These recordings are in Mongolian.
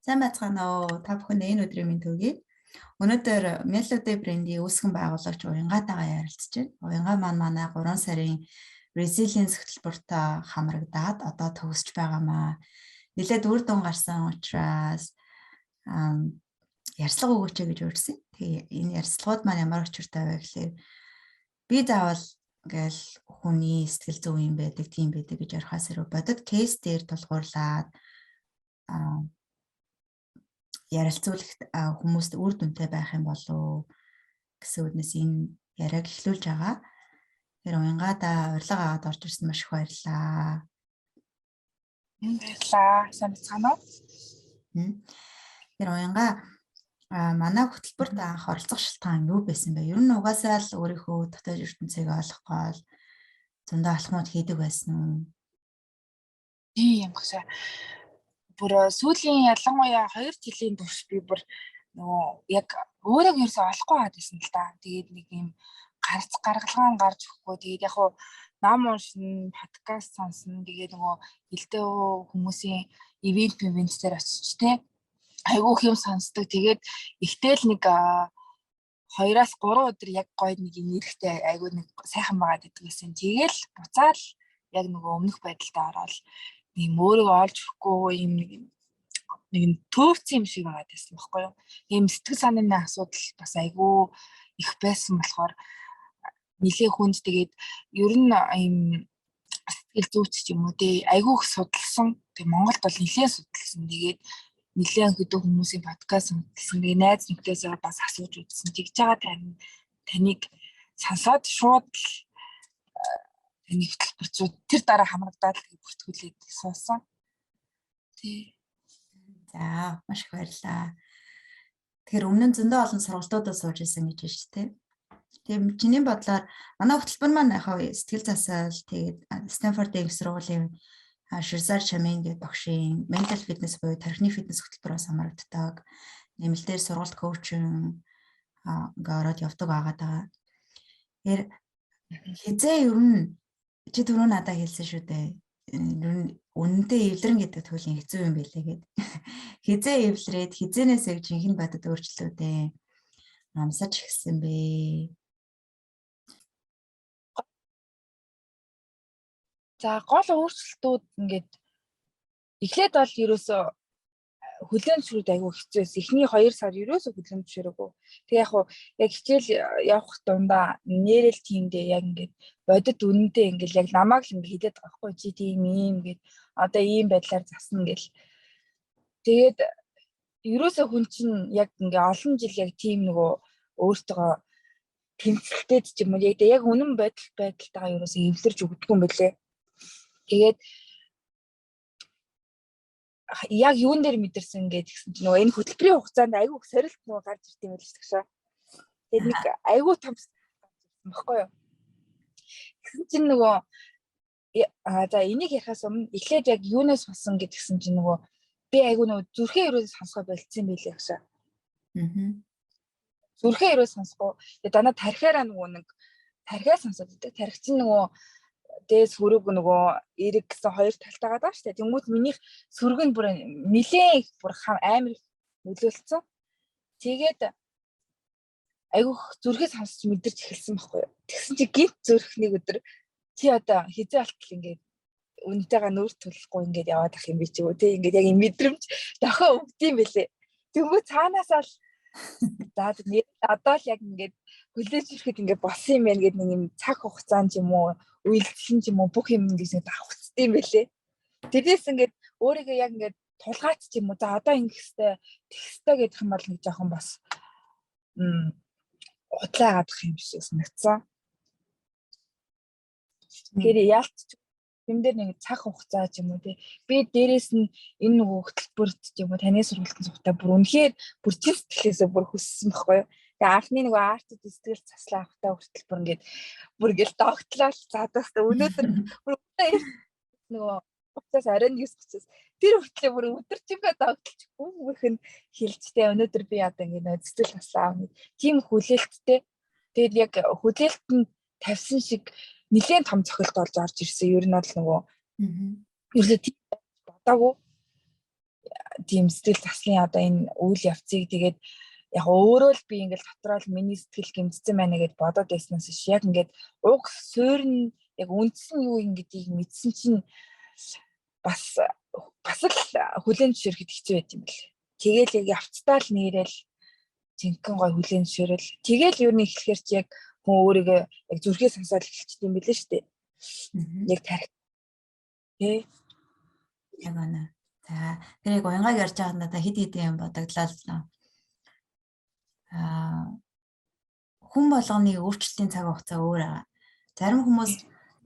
Сайн байцгаана уу? Та бүхэнд энэ өдрийн мэнд хүргэе. Өнөөдөр Melody брендийн үүсгэн байгуулагч Уянгатайгаа ярилцж байна. Уянга маань манай 3 сарын Resilience хөтөлбөртөө хамрагдаад одоо төгсөж байгаамаа. Нилээд үр дүн гарсан учраас ярьцлага өгөөч гэж урьсан. Тэгээ энэ ярьцлагууд маань ямар учиртай вэ гэхлээр би заавал ингээл хүний сэтгэл зүй юм байдаг, тийм байдаг гэж ярихаас илүү бодит кейс дээр тулгуурлаад ярилцуулах хүмүүст үр дүнтэй байх юм болов гэсэн үднэс энэ яриаг эхлүүлж байгаа. Тэгэхээр уянгаада урилга аваад орж ирсэн маш их баярлалаа. Баярлалаа. Сайн байцгаана уу? Тэгэхээр уянга манай хөтөлбөрт анх оролцох шалтгаан юу байсан бэ? Ер нь угаасаа л өөрийнхөө дотоод ертөнцийг олох гол зөндөө алхмууд хийдэг байсан уу? Тийм багшаа. Бүр сүүлийн ялангуяа 2 жилийн турш би бүр нөгөө яг өөрөө ерөөсөө олохгүй хаад байсан л да. Тэгээд нэг юм гарц гаргалгаан гарч өгөхгүй. Тэгээд яг хуу ном уншина, подкаст сонсно. Тэгээд нөгөө хилдэ хүмүүсийн ивент ивент дээр очиж те айгүйх юм сонсдог. Тэгээд ихтэл нэг 2-аас 3 өдөр яг гоё нэг юм эрэхтэй айгүй нэг сайхан байгаад байдаг гэсэн. Тэгээл буцаал яг нөгөө өмнөх байдалд ороод нэг өөрөө олж өгөхгүй юм нэг нэг төөрсөн юм шиг байгаад байсан байхгүй юу. Ийм сэтгэл санааны асуудал бас айгүй их байсан болохоор нилээ хүнд тэгээд ер нь ийм сэтгэл зүйч ч юм уу те айгүй их судалсан. Тэгээд Монголд бол нилээ судалсан. Тэгээд нилээн хөдөө хүмүүсийн подкаст сонссон. Тэгээд найз нөхдөсөө бас асууж үзсэн. Тэгж байгаа тань таныг сонсоод шууд л таны хөтөлбөрчүүд тэр дараа хамрагдаад л бүртгүүлээд суусан. Тий. За маш их баярлалаа. Тэгэхээр өмнө нь зөндөө олон сургалтуудад сууж исэн гэж байна шүү дээ. Тийм чиний бодлоор манай хөтөлбөр маань яг сэтгэл засал тэгээд Стэнфордын их сургуулийн Ширзар Чамин гэдэг багшийн mental fitness буюу тархины фитнес хөтөлбөрөөс хамрагддаг. Нэмэлтээр сургалт коучинг ингээ ороод явдаг байгаа даа. Тэгэхээр хизээ ер нь чи түрүү надад хэлсэн шүү дээ. Ер нь үнэнтэй эвлэрэн гэдэг туйлын хэцүү юм билээ гэд. Хизээ эвлэрээд хизээнээс яг жинхэнэ бодит өөрчлөлтүүдээ амсаж эхэлсэн бэ? За гол өөрчлөлтүүд ингээд эхлээд бол ерөөсөө хүлээн зөвшөөрөхөд айгүй хэцүү байсан. Эхний 2 сар ерөөсөө хүлээн зөвшөөрөөгүй. Тэгээ яг хуу яг хичээл явах дундаа нэрэл тиймдээ яг ингээд бодит үнэндээ ингээд яг намайг л ингээд хэлээд байгаа байхгүй чи тийм ийм гээд одоо ийм байдлаар засна гэл. Тэгээд ерөөсөө хүн чинь яг ингээ олон жил яг тийм нөгөө өөртөө тэмцэлтэй ч юм уу яг яг үнэн бодол байдалтайгаа ерөөсөө эвлэрч өгдөггүй юм бэлээ. Тэгээд яг юун дээр мэдэрсэн гэж гисэн чинь нөгөө энэ хөтөлбөрийн хугацаанд айгүй их сорилт нөгөө гарч ирт юм байл шүү дээ. Тэгээд нэг айгүй том гарч ирсэн баггүй юу. Тэгсэн чинь нөгөө за энийг ярихаас өмнө эхлээд яг юунаас болсон гэдгсэн чинь нөгөө би айгүй нөгөө зүрхээ ерөөсөө сонсгоо болцсон юм байлээ гэж. Аа. Зүрхээ ерөөс сонсгоо. Тэгээд дандаа тархиараа нөгөө нэг тархиа сонсоод идэг. Тархи чинь нөгөө дээс сөрөг нөгөө эрэг гэсэн хоёр талтай байгаа шүү дээ. Тэнгүүт минийх сөрөг нь бүр нилээн их бүр амар их нөлөөлцсөн. Тэгээд айгүйх зүрхээ сонсч мэдэрч эхэлсэн байхгүй юу. Тэгсэн чи гинт зүрх нэг өдөр чи одоо хизээ алтал ингээд үнтэйгээ нүүр тулахгүй ингээд яваад ах юм би ч юу те ингээд яг юм мэдрэмж дохио өгд юм бэлээ. Тэнгүү цаанаасаа л за нэр одоо л яг ингээд хүлээж ирэхэд ингээд болсон юм байна гэдэг нэг юм цаг хугацаанд ч юм уу үйлдэл ч юм уу бүх юм ингээд давхцсан юм бэлээ. Тэрнээс ингээд өөрийгөө яг ингээд тулгаач ч юм уу за одоо ингэх хэвээр тэгэх хэвээр гэдэг юм бол нэг жоохон бас удлаа гадах юм шиг санагдсан. Тэгэхээр ялт юм дээр нэг цаг хугацаа ч юм уу тий. Би дээрээс нь энэ нөгөө хөтөлбөрт ч юм уу таны сургалтын сувтаа бүр үнэхээр бүр чин сэтгэлээсээ бүр хүссэн байхгүй юу. Тэгээ анхны нөгөө арт сэтгэл заслаа авахтаа хүртэл бүр ингээд бүр ингээл догтлоо л заадаас өнөөдөр бүр нөгөө уцаас оройн 9:30-аас тэр хүртлээ бүр өдөржингөө догтлж бүх нь хэлжтэй өнөөдөр би одоо ингээд нөгөө сэтгэл заслаа авах тийм хүлээлттэй. Тэгээд яг хүлээлт нь тавьсан шиг нэлээд том цохилт болж орж ирсэн. Ер нь бол нөгөө Ерөөсөө тийм бодоогүй. Тийм сэтгэл заслын одоо энэ үйл явцыг тэгээд яг өөрөө л би ингээл дотроо л миний сэтгэл гэмтсэн байна гэд бодоод байснаас биш яг ингээд уг суурь нь яг үндсэн юу юм гэдгийг мэдсэн чинь бас бас л хүлээн зөвшөөрөхөд хэцүү байт юм бэл. Тэгээл яг явцдаа л нэрэл жинхэнэ гой хүлээн зөвшөөрөл. Тэгээл ер нь эхлэхэр чи яг хүн өөрийгөө яг зүрхээ сонсоод эхэлчихдэг юм билээ шүү дээ. Яг тарих. Тэ. Яг үнэ. За, тэр яг уянгааг ярьж байгаа надад хэд хэдэн юм бодогдлоо л. Аа, хүн болгоны өөрчлөлтийн цаг хугацаа өөр байгаа. Зарим хүмүүс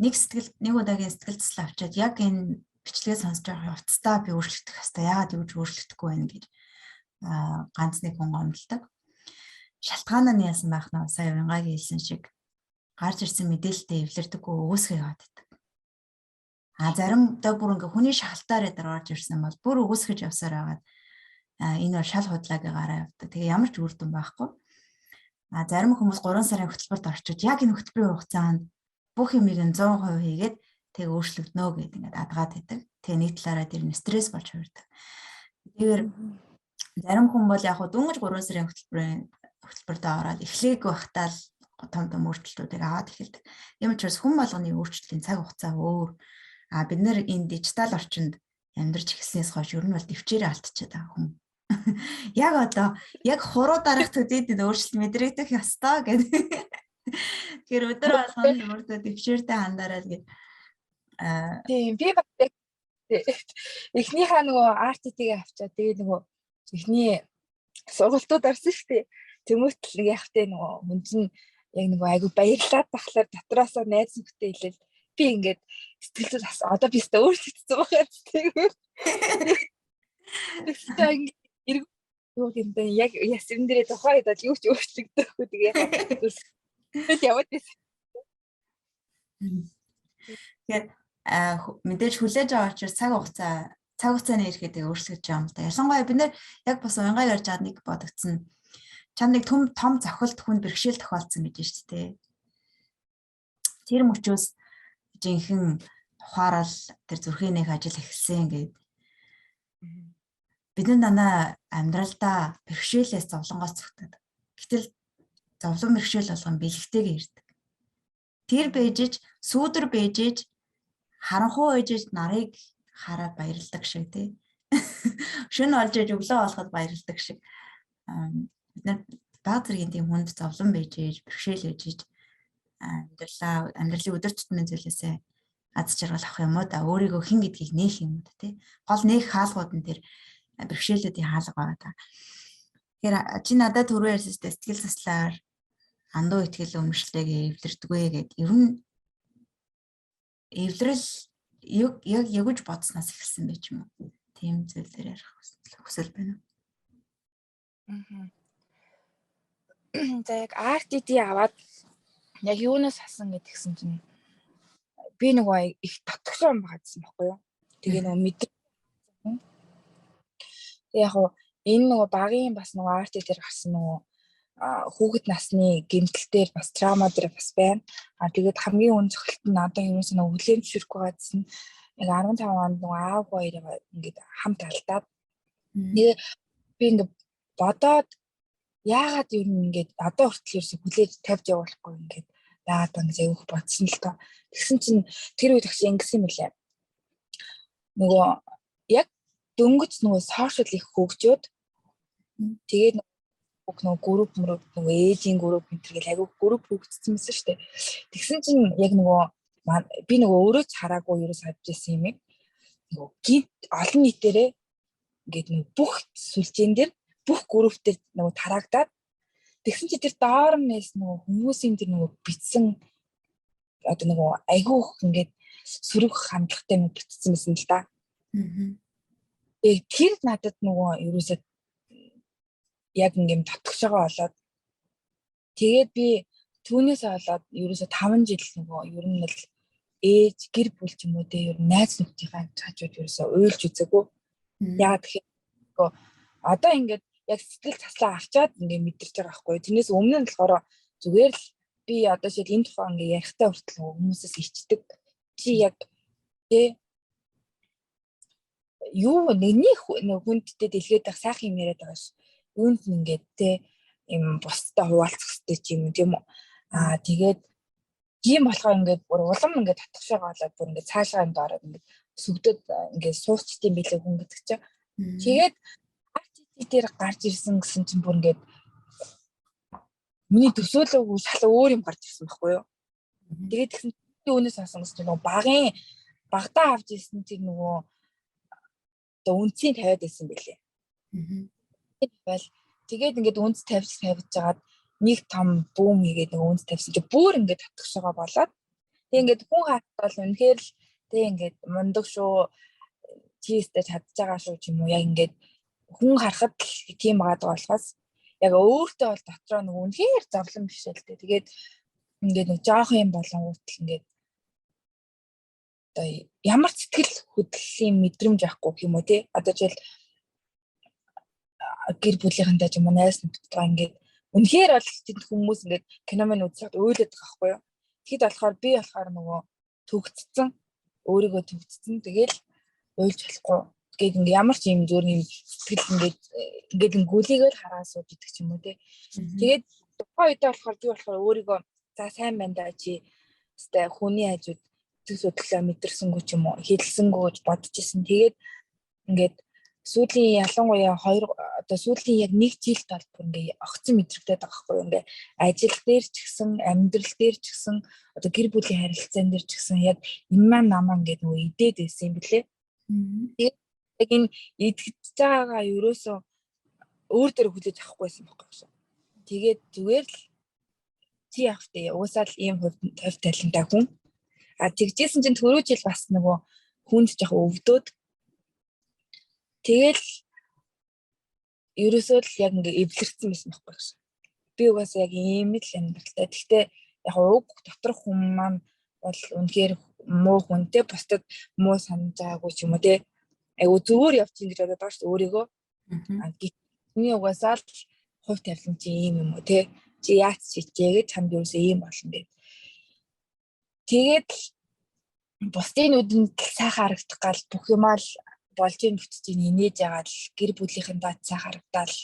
нэг сэтгэл нэг удаагийн сэтгэл зүйн авчиад яг энэ бичлэгээ сонсож байгаа явцдаа би өөрчлөгдөх хэвээр, яагаад юу ч өөрчлөгдөхгүй байна гэж ганц нэг хүн гомдолдог. Шалтгаан нь яасан байх нь сая уянгагийн хэлсэн шиг гарч ирсэн мэдээлэлтэй эвлэрдэггүй, өгөөсгөө яваад байдаг. А заримдаа бүр ингээ хүний шахалтаар дээр орж ирсэн бол бүр өгөөсгөж явсаар байгаад энэ бол шал худлаагээ гараа явдаг. Тэгээ ямар ч үр дүн байхгүй. А зарим хүмүүс 3 сарын хөтөлбөрт орчиж яг энэ хөтөлбөрийн хугацаанд бүх юмыг нь 100% хийгээд тэг өөрчлөгднө гэд ингээд адгаад байдаг. Тэгээ нэг талаараа тэр нь стресс болж хувирдаг. Тэгэхээр зарим хүн бол яг хуу дөнгөж 3 сарын хөтөлбөртөө ороод эхлээг байхдаа л том том өөрчлөлтүүдийг аваад эхэлдэг. Тийм учраас хүн болгоны өөрчлөлтийн цаг хугацаа өөр. А бид нэр энэ дижитал орчинд амьдарч эхэлснээс хойш ер нь бол төвчээрээ алдчихад байгаа хүн. Яг одоо яг хуруу дарах төдийд энэ өөрчлөлт мэдрэгдэх ёстой гэдэг. Тэгэхээр өдөр болгоно өөртөө төвчээртэй хандараад гэж. Аа, тийм, би бас яг эхнийхээ нөгөө RTT-г авчаад тэгээ нөгөө эхний сургалтууд орсон шүү дээ. Тэмүүт л нэг явахтай нөгөө хүн чинь яг нөгөө айгу баярлаад тахлаар дотроосоо найз нөхдөд хэлэл би ингээд сэтгэл зүйн бас одоо би өстө өөрчлөгдсөн байгаа тэгээд тэгсэн ингээд эрг юу гэмдэн яг яс юм дээрээ тухайн үед бол юу ч өөрчлөгдөхгүй, тэгээ яг яваад байсан. Тэгэхээр мэдээж хүлээж авах учраас цаг хугацааны ирэхэд өөрчлөгдөж байгаа юм л да. Ялангуяа бид нэр яг бас уянгаа ярьж байгаа нэг бодогдсон. Чам нэг том том зохилт хүнд бэрхшээл тохиолдсон гэж байна шүү дээ. Тэр мөчөөс жинхэнэ ухаарал тэр зүрхээ нэх ажил эхэлсэн гээд. Бид нар дандаа амьдралдаа бэрхшээлээс, зовлонгоос зүгтээд. Гэтэл зовлон бэрхшээл болгон бэлэгтэйгээ ирдэг. Тэр бэжиж, сүүдэр бэжиж, харанхуй бэжиж нарыг хараад баярладаг шиг, тий. Шөнө олж иж өглөө болоход баярладаг шиг. Бид нар баг зэргийн тийм хүнд зовлон бэжиж, бэрхшээл бэжиж амьдралын өдөр тутмын зүйлээсээ аз жаргал авах юм уу да, өөрийгөө хэн гэдгийг нээх юм уу да, тий. Гол нээх хаалгууд нь тэр бэрхшээлүүдийн хаалга байгаа та. Тэгэхээр чи надад түрүү ярьсан шүү дээ, сэтгэл заслаар андуу итгэл үнэмшлэгээ эвлэрдэгвэ гэд. Ер нь эвлэрэл яг яг ягж бодсноос эхэлсэн байж юм уу? Тийм зүйл дээр ярих хүсэл байна уу? Аа. За, яг RTD аваад яг юунаас хасан гэдгсэн чинь би нөгөө их дотгошоо юм байгаадсан байхгүй юу. Тэгээ нөгөө мэдрэг. Тэгээ яг уу энэ нөгөө багийн бас нөгөө RT дээр гарсан нөгөө хүүхэд насны гэмтэл дээр бас траума дээр бас байна. А тэгээд хамгийн үн цохилт нь надад ерөөсөө нөгөө хүлээн зөвшөөрөхгүй байгаадсан. Яг 15 онд нөгөө аав хоёрыг ингээд хамт алдаад тэгээ би ингээд бодоод яагаад ер нь ингээд одоо хүртэл ерөөсөө хүлээж тавьж явуулахгүй ингээд байгаад байна гэж айгүйх бодсон л доо. Тэгсэн чинь тэр үед агш ингэсэн юм лээ. Нөгөө яг дөнгөж нөгөө social их хөгжөөд тэгээд нөгөө групп мөрөв нөгөө ээжийн групп энэ төр гэл айгүй групп хөгжсөн байсан шүү дээ. Тэгсэн чинь яг нөгөө би нөгөө өөрөө ч хараагүй ерөөс харж ирсэн юм. Нөгөө гинт олон нийтээрээ ингээд нөгөө бүх сүлжээн дээр, бүх групп дээр нөгөө тараагдаад тэгсэн чи тэр доор нэс нөгөө хүмүүсийн тэр нөгөө битсэн одоо нөгөө айгүйх ингээд сөрөг хандлагатай юм битсэн байсан л да. Тэгээ тэр надад нөгөө ерөөсөө яг ингээм татгшагаа болоод тэгээд би түүнээсээ болоод ерөөсөө 5 жил нөгөө ер нь л ээж, гэр бүл ч юм уу те, ер нь найз нөхдийнхээ хажууд ерөөсөө уйлж үзээгүй. Яагаад гэхээр нөгөө одоо ингээд яг сэтгэл заслаа авчаад ингээд мэдэрч байгаа байхгүй. Тэрнээс өмнө нь болохоор зүгээр л би одоо шил энэ тухай ингээд ярихтаа хүртэл хүмүүсээс ичдэг. Чи яг те Юу нэгний хүндтэй дэлгээд байх сайхан юм яриад байгаа ш. Юунд нь ингээд те юм бусдад хуваалцах хэрэгтэй ч юм уу, тийм үү. Аа, тэгээд ийм болохоор ингээд бүр улам ингээд татгшаа болоод бүр ингээд цаашаа юм ороод ингээд сүгдөд ингээд суучт юм билээ хүн гэдэг чинь. Тэгээд RTT дээр гарч ирсэн гэсэн чинь бүр ингээд миний төсөөлөөгүй шал өөр юм гарч ирсэн байхгүй юу. Тэгээд тэгсэн чинь үүнээс сонсон гэсэн чинь нөгөө багын багтаа авч ирсэн тэр нөгөө одоо үнцийг тавиад байсан бэлээ. Тавиал тэгээд ингээд үнц тавьж тавьж жагаад нэг том бүүм хийгээд нөгөө үнц тавьсан чи бүр ингээд татгшаага болоод тэг ингээд хүн хатад бол үнэхээр л тэг ингээд мундаг шүү, чи өстэй чадж байгаа шүү ч юм уу, яг ингээд хүн харахад л тийм байгаа болохоос яг өөртөө бол дотроо нэг үнэхээр зовлон биш л дээ. Тэгээд ингээд нэг жоох юм болонгууд л ингээд одоо ямар сэтгэл хөдлөлийн мэдрэмж авахгүй гэх юм уу, тий. Одоо жишээл гэр бүлийнхэнтэй ч юм уу, найз нөхдөдөө ингээд үнэхээр бол тэнд хүмүүс ингээд кино мань үзээд уйлаад байгаа байхгүй юу. Тэгэхэд болохоор би болохоор нөгөө төгсцэн, өөрийгөө төгсцэн, тэгэл уйлж болохгүй. Тэгээд ингээ ямар ч юм зүгээр юм сэтгэл ингээд ингээд гүлийгээр хараа сууж идэх ч юм уу, тий. Тэгээд тухайн үедээ болохоор би болохоор өөрийгөө за сайн байна да, чи өстэй хүний хажууд зүг судлаа мэдэрсэнгүү ч юм уу, хэлсэнгүү гэж бодож исэн. Тэгээд ингээд сүүлийн ялангуяа хоёр одоо сүүлийн яг нэг жилд бол бүр ингээ огцон мэдрэгдээд байгаа байхгүй юу. Ингээ ажил дээр ч гэсэн, амьдрал дээр ч гэсэн, одоо гэр бүлийн харилцаан дээр ч гэсэн яг энэ маань намаа ингээд нөгөө идээд байсан юм блэ. Тэгээд яг энэ идэгдэж байгаагаа ерөөсөө өөр дээр хүлээж авахгүй байсан байхгүй юу. Тэгээд зүгээр л чи явах тэ уусаа л ийм хувь талентай хүн. А тэгжсэн чинь түрүү жил бас нөгөө хүнд жоох өвдөөд тэгэл ерөөсөө л яг ингээ эвлэрсэн байсан байхгүй юу. Би угаасаа яг ийм л амьдралтай. Гэхдээ яг уг доторх хүн маань бол үнэхээр муу хүнтэй, бусдад муу санаж байгаагүй ч юм уу, те. Айгу зүгээр явчих гэж бодоод байгаа шүү дээ өөрийгөө. А гитний угаасаа л хувь тавилан чи ийм юм уу, те. Чи яац чичээгээд чамд ерөөсөө ийм болно гэд. Тэгээд л бусдын нүдэнд сайхан харагдах гал бүх юмаа л болж ийн бүтэж инээж байгаа л гэр бүлийнхэн даад сайхан харагдаал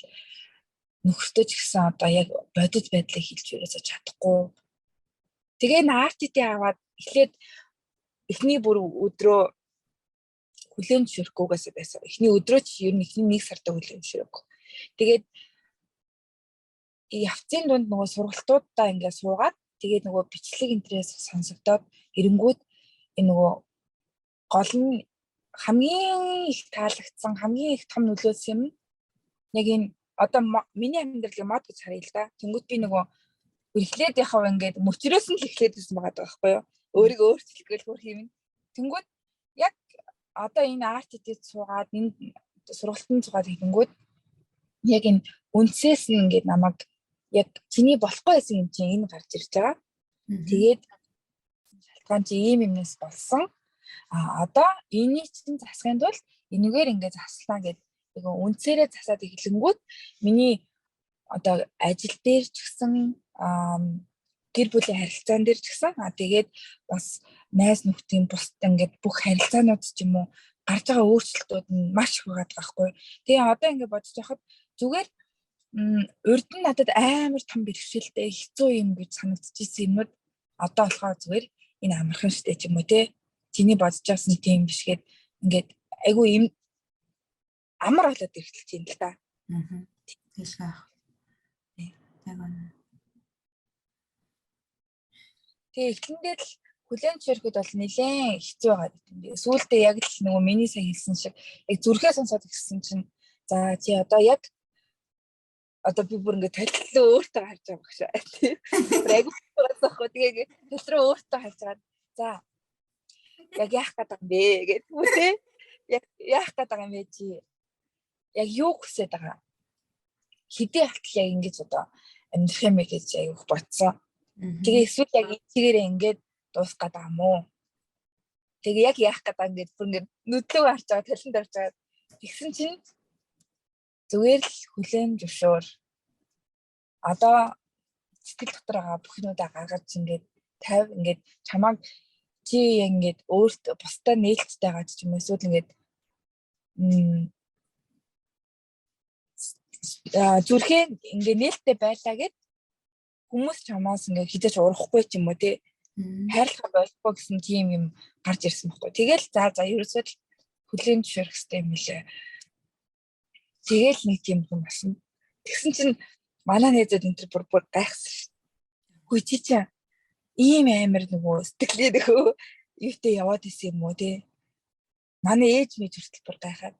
нөхөртөө ч гэсэн одоо яг бодит байдлыг хэлж ерөөсөө чадахгүй. Тэгээ RTT аваад эхлээд эхний бүр өдрөө хүлээн зөвшөөрөхгүйгээс байсан. Эхний өдрөө ч ер нь эхний нэг сартаа хүлээн зөвшөөрөөгүй. Тэгээд явцын дунд нөгөө сургалтуудаа ингээд суугаад, тэгээд нөгөө бичлэг энтрээс сонсогдоод эренгүүд энэ нөгөө гол нь хамгийн их таалагдсан, хамгийн их том нөлөөлсөн юм яг энэ одоо миний амьдралыг мод гэж харъя л да. Тэнгүүт би нөгөө эхлээд яхав ингээд мөчрөөс нь л эхлээд байсан байгаа байхгүй юу. Өөрийгөө өөрчлөх гээл хөр юм. Тэнгүүт яг одоо энэ RTT-д суугаад, энэ сургалтанд суугаад хэлэнгүүт яг энэ үндсээс нь ингээд намайг яг чиний болохгүй байсан юм чинь энэ гарч ирж байгаа. Тэгээд шалтгаан чи ийм юмнаас болсон. А одоо энийг чинь засахын тулд энэгээр ингээд заслаа гэд яг үндсээрээ засаад эхлэнгүүт миний одоо ажил дээр ч гэсэн, гэр бүлийн харилцаан дээр ч гэсэн, а тэгээд бас найз нөхдийн бусд ингээд бүх харилцаанууд ч юм уу гарч байгаа өөрчлөлтүүд нь маш их байгаа байхгүй. Тэгээ одоо ингээд бодож байхад зүгээр урд нь надад амар том бэрхшээлтэй хэцүү юм гэж санагдчихсэн юмнууд одоо болохоор зүгээр энэ амархан штэ ч юм уу, те. Чиний бодож байсан тийм биш гээд ингээд айгүй юм амар болоод ирэлтэж юм л та. Аа. Тэгэлгүй. Яг үнэ. Тэгээ эхлэндээ л хүлээн зөвшөөрөхөд бол нэлээд хэцүү байгаа юм би. Сүүлдээ яг л нөгөө миний сая хэлсэн шиг яг зүрхээ сонсоод ирсэн чинь за чи одоо яг одоо би бүр ингээд таллуу өөртөө харж байгаа багш. Бүр айгүй байхгүй. Тэгээ тал руу өөртөө харж байгаа. За яг яах гээд байгаа юм бэ гэдэг үү те. Яг яах гээд байгаа юм бэ чи? Яг юу хүсээд байгаа? Хэдий халтал яг ингэж одоо амьдрах юм бэ гэж айгүйх бодсон. Тэгээ эсвэл яг энэ чигээрээ ингээд дуусах гээд байгаа юм уу? Тэгээ яг яах гээд байгаа ингээд бүр ингээд нүдлөө харж байгаа, талент харж байгаа. Тэгсэн чинь зүгээр л хүлээн зөвшөөр. Одоо сэтгэл дотор байгаа бүхнүүдээ гаргаж ингээд тавь, ингээд чамааг чи ингээд өөрт бусдаа нээлттэй байгаа ч юм уу, эсвэл ингээд Зүрхээ ингээ нээлттэй байлаа гэд хүмүүс чамаас ингээ хизээч урахгүй ч юм уу те, хайрлах болохгүй гэсэн тийм юм гарч ирсэн байхгүй. Тэгэл за за ерөөсөө л хүлээн зөвшөөрөх хэрэгтэй юм лээ. Тэгэл нэг тийм хүн болсон. Тэгсэн чинь манай найзууд энэ төр бүр бүр гайхсан шүү. Хүй, чи чинь ийм амар нөгөө сэтгэлээ нөхөө юутэй яваад исэн юм уу те. Манай ээж мэж хүртэл бүр гайхаад.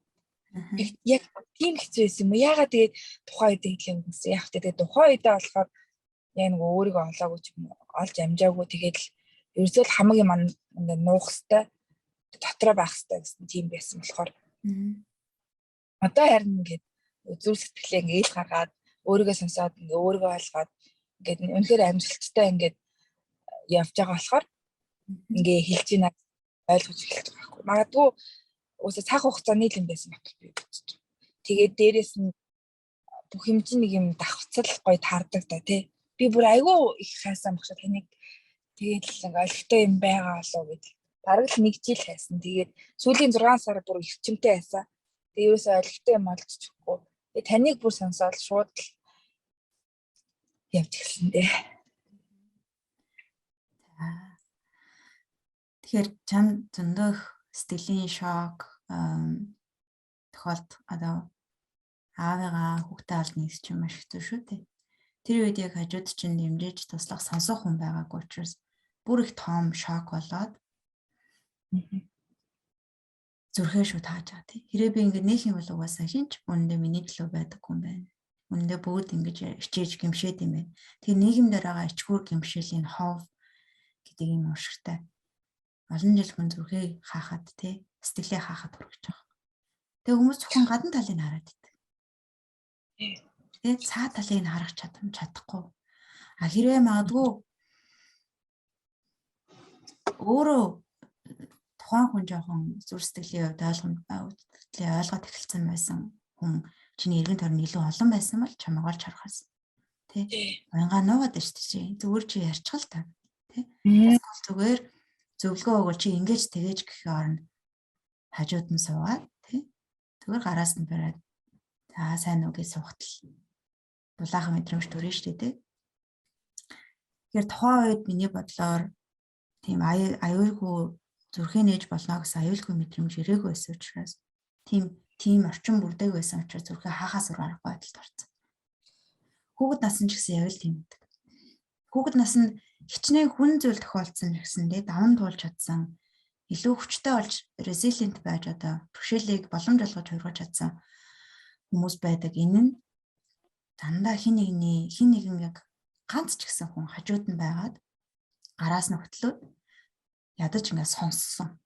Яг тийм хэцүү байсан юм уу? Яагаад тэгээд тухайн үед хэлээ гэсэн. Яг тэгээд тухайн үедээ болохоор яг нөгөө өөрийгөө олоогүй ч юм уу, олж амжаагүй, тэгээд л ерөөсөө л хамаг юм ингээд нуух хэвээр, дотроо байх хэвээр гэсэн тийм байсан болохоор одоо харин ингээд зүрх сэтгэлээ ингээд ил гаргаад, өөрийгөө сонсоод, ингээд өөрийгөө ойлгоод, ингээд үнэхээр амжилттай ингээд явж байгаа болохоор ингээ хэлж байна, ойлгож эхэлж байгаа байхгүй. Магадгүй уусаа цаг хугацааны л юм байсан баг би бодож байна. Тэгээд дээрэс нь бүх юм чинь нэг юм давхцал гоё таардаг да тий. Би бүр айгүй их хайсан багш таныг. Тэгээд л ингээ олигтой юм байгаа болов гэж. Бараг л нэг жил хайсан. Тэгээд сүүлийн 6 сар бүр эрчимтэй хайсан. Тэгээд ерөөсөө олигтой юм олж чадахгүй. Тэгээд таныг бүр сонсоод шууд л явж эхэлсэн дээ. За. Тэгэхээр чам зөндөх сэтгэлийн шок тохиолд одоо аавыгаа хүүхдээ алдна гэсэн чинь маш хэцүү шүү дээ. Тэр үед яг хажууд чинь дэмжиж туслах, сонсох хүн байгаагүй учраас бүр их том шок болоод зүрхээ шууд хааж байгаа тий. Хэрэг би ингэ нөх юм бол угаасаа хинч үнэндээ миний төлөө байдаггүй юм байна. Үнэндээ бүгд ингэж хичээж гимшээд юм байна. Тэгээ нийгэмдэр байгаа ичгүүр гимшилийн хов гэдэг юм уушигтай. Олон жил хүн зүрхээ хаахад тий, сэтгэлээ хаахад хүрэж байгаа. Тэгээ хүмүүс зөвхөн гадна талыг хараад идэг. Тэгээ цаа талыг нь харах чадахгүй. А хэрвээ магадгүй өөрөө тухайн хүн жоохон зүрх сэтгэлийн хувьд сэтгэлээ ойлгоод эхэлсэн байсан хүн чиний эргэн тойронд илүү олон байсан бол чамайг олж харах байсан. Тэ? Уянгаа нуугаад байна шүү дээ чи. Зүгээр чи ярьчих л та. Тэ? Эсвэл зүгээр зөвлөгөө өгвөл чи ингэж тэгэж гэхийн оронд хажууд нь суугаад тий. Зүгээр гараас нь бариад за сайн уу гэж суухтал дулаахан мэдрэмж төрнө шүү дээ тий. Тэгэхээр тухайн үед миний бодлоор тийм аюулгүй, зүрхээ нээж болно гэсэн аюулгүй мэдрэмж ирээгүй байсан учраас, тийм тийм орчин бүрдээг байсан учраас зүрхээ хаахаас өөр аргагүй байдалд орсон. Хүүхэд нас нь ч гэсэн яг л тийм байдаг. Хүүхэд нас нь хичнээн хүн зүйл тохиолдсон ч гэсэндээ даван туулж чадсан, илүү хүчтэй болж resilient байж, одоо бэрхшээлийг боломж олгож хувиргаж чадсан хүмүүс байдаг. Энэ нь дандаа хин нэгний хин нэгэн, яг ганц ч гэсэн хүн хажууд нь байгаад, гараас нь хөтлөөд ядаж ингээд сонссон.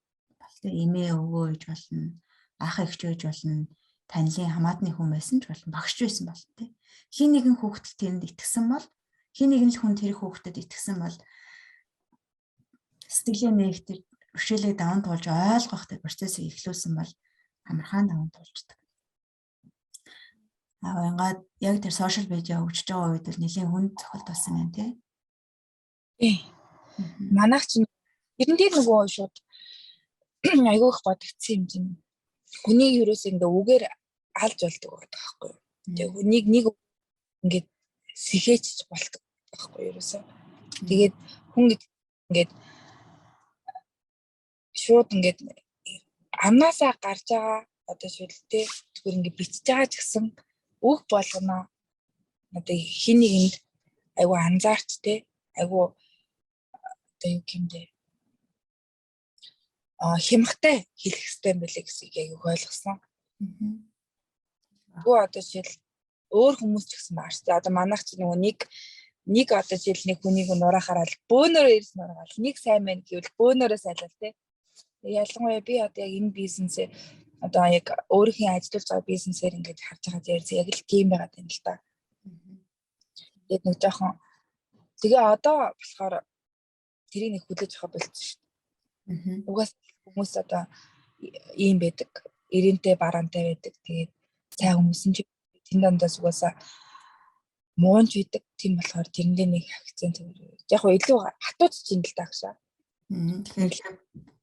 Тэг эмээ өвгөө гэж болно, ах эгч байж болно, танилын хамаатны хүн байсан ч болно, багш байсан болно тий. Хин нэгэн хүүхдэд тэрэнд итгэсэн бол, хин нэгэн л хүн тэр хүүхдэд итгэсэн бол сэтгэлээ нээх, тэр бэрхшээлийг даван туулж ойлгох тэр процессыг эхлүүлсэн бол амархан даван туулждаг. А уянгаад яг тэр social media хөгжиж байгаа үед бол нэлийн хүнд цохилт болсон юм тий. Тий. Манайх чинь ерэн дээр нөгөө шууд айгүй их бодогдсон юм чинь. Хүнийг ерөөсөө ингээ үгээр алж болдог гэдэг байхгүй юу. Тэгээ хүнийг нэг ингээд сэхээч болдог байхгүй юу ерөөсөө. Тэгээд хүн ингээд шууд ингээд амнаасаа гарч байгаа одоо шүлтэй зүгээр ингээд бичиж байгаа ч гэсэн үг болгоно одоо хин нэгэнд айгу анзаарч те, айгу одоо юу гэмдэ хямхтай хэлэх хэрэгтэй юм билээ гэдгийг айгу ойлгосон. Тэгвэл одоо жишээл өөр хүмүүс ч гэсэн байгаа шүү дээ. Одоо манайх ч нөгөө нэг нэг одоо жишээл нэг хүнийг нураахаараа л бөөнөрөө ирсэн нураагаал нэг сайн байна гэвэл бөөнөрөө сайлал те. Ялангуяа би одоо яг энэ бизнесээ, одоо яг өөрийнхөө ажиллаж байгаа бизнесээр ингээд харж байгаа зэрэг яг л тийм байгаа юм л та. Тэгээд нэг жоохон тэгээ одоо болохоор тэрийг нэг хүлээж авах болчихсон шүү дээ. Угаас хүмүүс одоо ийм байдаг. Ирэнтэй бараантай байдаг. Тэгээд сайн хүмүүс нь ч тэн дандаас угаасаа муунч байдаг. Тийм болохоор тэрэндээ нэг акцент зүгээр. Яг гоо илүү хатууч чинь л дагшаа. Тэгэхээр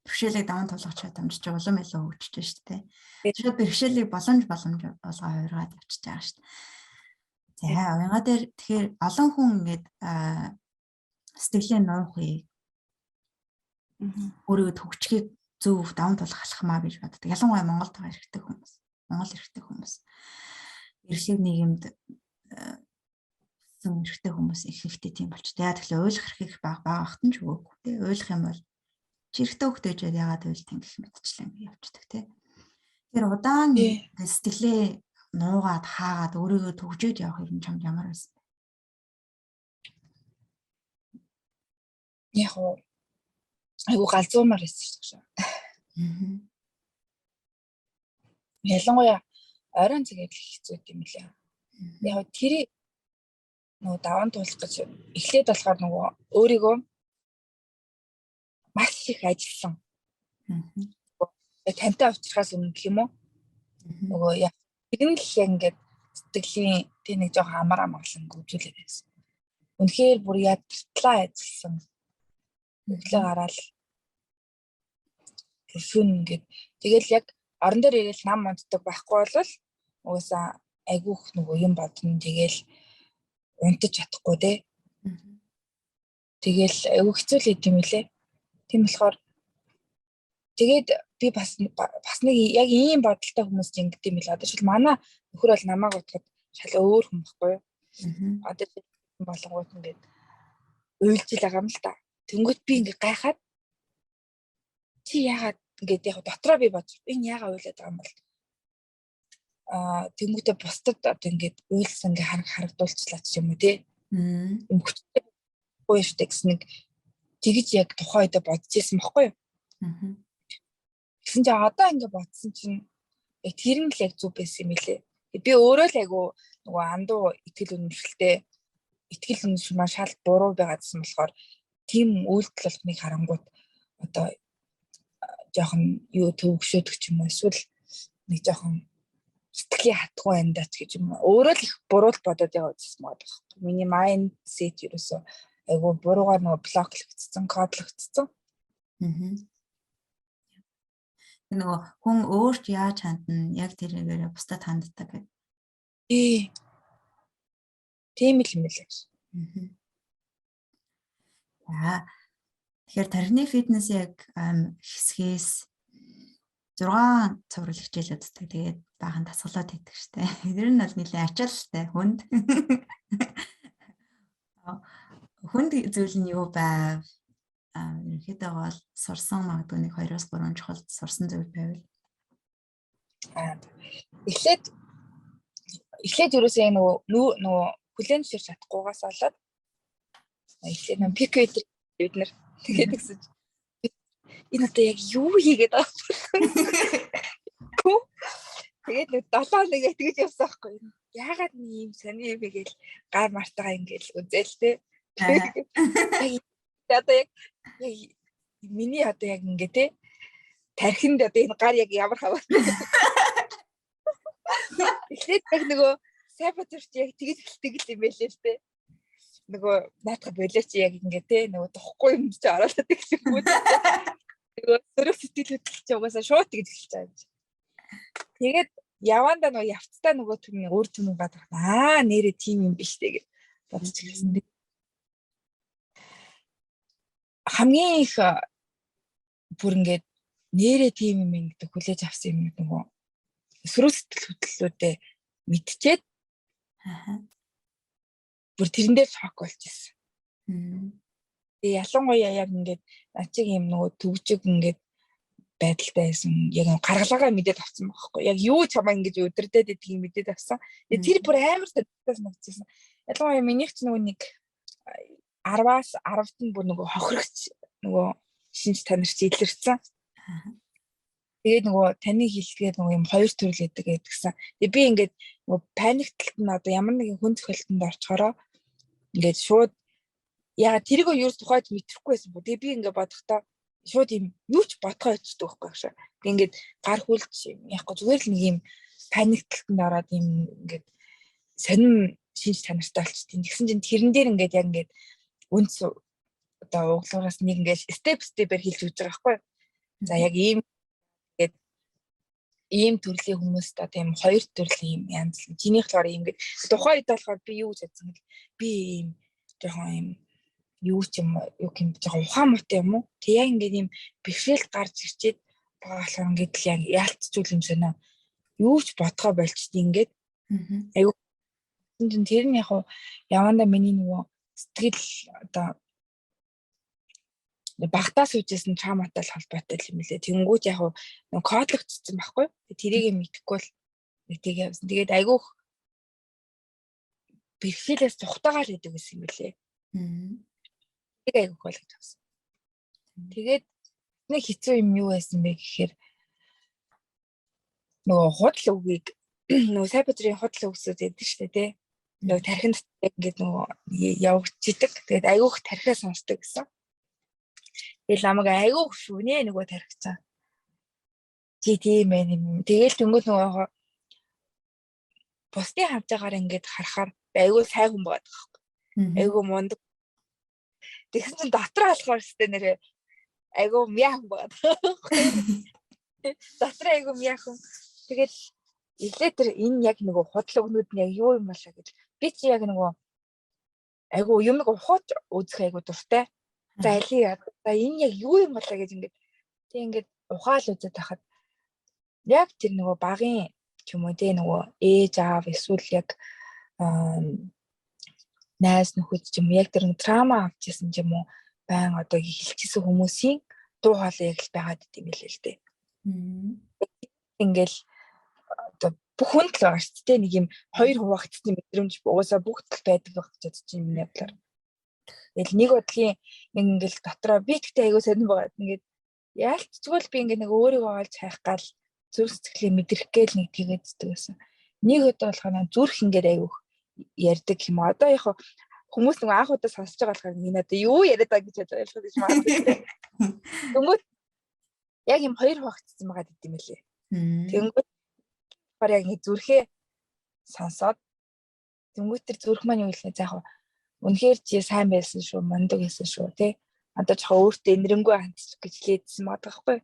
Бэрхшээлийг даван туулах чадамж чи улам илүү хөгжиж шүү дээ. Тэгэхээр бэрхшээлийг боломж болгоо хувиргаад явчихж байгаа шүү дээ. За, уянга дээр тэгэхээр олон хүн ингээд сэтгэлийн нуухыг өөрийгөө төгжихийг зөв даван туулах алхмаа гэж боддог. Ялангуяа Монголд байгаа эрэгтэй хүмүүс. Монгол эрэгтэй хүмүүс. Эрхлэг нийгэмд өссөн эрэгтэй хүмүүс их ихтэй тийм болчтой. Яа тэгэхээр уйлах эрхийг баг багт нь ч өгөөгүй тий. Уйлах юм бол чи эрэгтэй хөлтөжээд яагаад уйлт юм гэх мэтчлэн ингэ явчихдаг тий. Тэгэхээр удаан сэтгэлээ нуугаад хаагаад өөрийгөө төгжөөд явах юм чамд ямар байсан бэ? Яг уу айгу галзуумар байсан шүү дээ. Ялангуяа оройн цагаар л хэцүү юм лээ. Яг тэрийг нөгөө даван туулах гэж эхлээд болохоор нөгөө өөрийгөө маш их ажилласан. Тантай уулзрахаас өмнө гэх юм уу? Нөгөө яг тэр нь л яг ингээд сэтгэлийн тэг нэг жоохон амар амгалан гүйцүүлээд байсан. Үнэхээр бүр ядартлаа ажилласан. Өглөө гараал бүр шүн ингээд тэгэл яг орон дээр ирээл нам унтдаг байхгүй бол угаасаа айгүйх нөгөө юм бодно, тэгэл унтаж чадахгүй те. Тэгэл айгүй хэцүү л идэм билээ. Тийм болохоор тэгээд би бас нэг яг ийм бодолтой хүмүүс ингэдэм юм билээ. Одоо жишээл манай нөхөр бол намайг бодоход шал өөр хүн байхгүй юу? Одоо болонгууд ингээд уйлж л байгаа юм л та. Тэнгүүт би ингээд гайхаад чи яагаад ингээд яг дотроо би бодож энэ яагаад уйлаад байгаа юм бол тэнгүүтээ бусдад одоо ингээд уйлсан ингээ харагдуулчлаа ч юм уу те. Юм хүчтэй гоё штэ гэсэн нэг тэгж яг тухайн үедээ бодож исэн бохгүй юу? Тэгсэн чинь одоо ингээ бодсон чинь яг тэр нь л яг зүв байсан юм лээ. Би өөрөө л айгу нөгөө андуу итгэл үнэмшилтэй, итгэл үнэмшил маань шал буруу байгаадсан болохоор тийм үйлдэл болохныг харангуут одоо жоохон юу төвөгшөөдөг ч юм уу, эсвэл нэг жоохон сэтгэлийн хатгүй амьдаач гэж юм уу. Өөрөө л их буруу л бодоод яваад ирсэн байгаа байхгүй. Миний mindset ерөөсөө айгу буруугаар нөгөө блоклогдсон, кодлогдсон. Нөгөө хүн өөрт яаж хандна, яг тэрнийгээр бусдад ханддаг гэдэг. Тий. Тийм л юм лээ. За. Тэгэхээр тархины фитнес яг хэсгээс 6 цуврал хичээл үздэг. Тэгээд баахан дасгалууд хийдэг штэ. Тэр нь бол нэлээд ачаалалтай хүнд. Хүнд зүйл нь юу байв? Ерөнхийдөө бол сурсан магадгүй нэг 2-3 чухал сурсан зүйл байвал. Эхлээд ерөөсөө яг нөгөө хүлээн зөвшөөрч чадахгүйгаас болоод эхлээд нөгөө пик бид нэр тэгээд гэсэн чинь энэ одоо яг юу хийгээд байгаа юм бэ? Тэгээд нэг 7 хоног тэгэж явсан байхгүй. Яагаад нэг юм сони юм бэ гээл гар мартагаа ингээл үзэл тэ. Одоо яг миний одоо яг ингээ те тархинд одоо энэ гар яг ямар хаваа. Эхлээд яг нөгөө саботерч яг тэгэж эхэлдэг л юм байлээ л те. Нөгөө наадах болооч яг ингээ те нөгөө тухгүй юм чи ороод гэх юм уу. Нөгөө сөрөг сэтгэл хөдлөл чи угаасаа шууд тэгж эхэлж байгаа юм чи. Тэгээд явандаа нөгөө явцдаа нөгөө түмний өөр түмэн гадаг аа нэрээ тийм юм биш үү гэж бодож эхэлсэн. Хамгийн их бүр ингээд нэрээ тийм юм гэдэг хүлээж авсан юм нөгөө сөрөг сэтгэл хөдлөлүүдээ мэдчихэд бүр тэрэн дээр шок болж ирсэн. Тэгээ ялангуяа яг ингээд над чиг юм нөгөө төгжиг ингээд байдалтай байсан. Яг гаргалаагаа мэдээд авсан байхгүй. Яг юу чамаа ингэж өдөрдөөд идгийг мэдээд авсан. Тэгээ тэр бүр амар сонирхолтой санагдчихсан. Ялангуяа минийх ч нөгөө нэг 10-аас 10-т нь бүр нөгөө хохирогч нөгөө шинж танир чи илэрсэн. Тэгээд нөгөө таны хэлдгээр нөгөө юм хоёр төрөл өгдөг гэдгсэн. Тэгээ би ингээд нөгөө паникталт нь одоо ямар нэгэн хүн зохиолтонд орчхороо ингээд шууд яга тэрийг юу тухайд мэдрэхгүй байсан бо. Тэгээ би ингээд бодохдоо шууд юм юу ч бодгоо очдөг байхгүй шээ. Тэг ингээд гар хүлж яахгүй зүгээр л нэг юм паникталтанд ороод юм ингээд сонин шинж чанартай болчтой. Тэгсэн чинь тэрэн дээр ингээд яг ингээд үнц одоо углуураас нэг ингээд степ степээр хэлж өгч байгаа байхгүй юу? За яг ийм гээд ийм төрлийн хүмүүст одоо тийм хоёр төрлийн юм янз. Чинийх болохоор ийм гээд тухайн үед болохоор би юу гэж бодсон гэл би ийм жоохон ийм юу ч юм юу гэмб жоохон ухаан муутай юм уу? Тэг яг ингээд ийм бэрхшээл гарч ирчээд байгаа болохоор ингээд л яг яалтчул юм сонио. Юу ч бодгоо болчт ингээд айгу тэр нь яг явандаа миний нөгөө сэтгэл одоо багтаа сууж исэн trauma тай л холбоотой юм лээ. Тэнгүүт яг нөгөө кодлогдсон байхгүй. Тэрийг мэдэхгүй л нэг тийг явсан. Тэгээд айгүйх бэрхшээлээс зүхтагаал гэдэг байсан юм лээ. Тэг айгүйх ойлгож авсан. Тэгээд нэг хэцүү юм юу байсан бэ гэхээр нөгөө худал үгийг нөгөө Сайбадрын худал үгсүүд байдаг шүү дээ, тий. Нөгөө тархинд ингээд нөгөө явагдчихдаг. Тэгээд айгүйх тархиа сонсдог гэсэн. Тэгэл намайг айгүйх шүнэ нөгөө тархицаа. Чи тийм ээ юм. Тэгэл тэнгуут нөгөө бусдын хавжаагаар ингээд харахаар айгүй сайн хүн байгаа байхгүй. Айгүй мундаг. Тэгсэн чинь дотроо болохоор өстэй нэрээ айгүй мяа хүн байгаа. Дотроо айгүй мяа хүн. Тэгэл эхлээд тэр энэ яг нөгөө худал өгнүүд нь яг юу юм болоо гэж би чи яг нөгөө айгүй юмыг ухаж үзэх айгүй дуртай. За алийг за энэ яг юу юм болоо гэж ингээд тэг ингээд ухаал үзээд байхад яг тэр нөгөө багын ч юм уу те нөгөө ээж аав эсвэл яг найз нөхөд ч юм уу яг тэр trauma авч исэн ч юм уу байн одоо хэлчихсэн хүмүүсийн дуу хоолой яг л байгаад идэм билээ л дээ. Ингээл одоо бүх хүнд л байгаа шүү дээ. Нэг юм хоёр хуваагдсан мэдрэмж угаасаа бүгд л байдаг байх гэж бодож байна миний бодлоор. Тэгэл нэг бодлын нэг ингээл дотроо би тэгтээ айгуу сонирн байгаа. Ингээд яалтчгүй л би ингээд нэг өөрийгөө олж хайх гал зүрх сэтгэлээ мэдрэх гээл нэг тэгээддэг байсан. Нэг өдөр болохоор зүрх ингээд айгуух ярьдаг юм. Одоо яг хүмүүс нэг анх удаа сонсож байгаа болохоор энэ одоо юу яриад байгаа гэж ойлгох гэж магадгүй. Тэнгүүт яг юм хоёр хуваагдсан байгаа гэдэм мэлээ. Тэнгүүт яг ингэ зүрхээ сонсоод тэнгүүт тэр зүрх маань юу хэлнэ за яг үнэхээр чи сайн байсан шүү, мундаг байсан шүү, тий. Одоо жоохон өөртөө энэрэнгүй хандчих гэж лээдсэн байгаа байхгүй.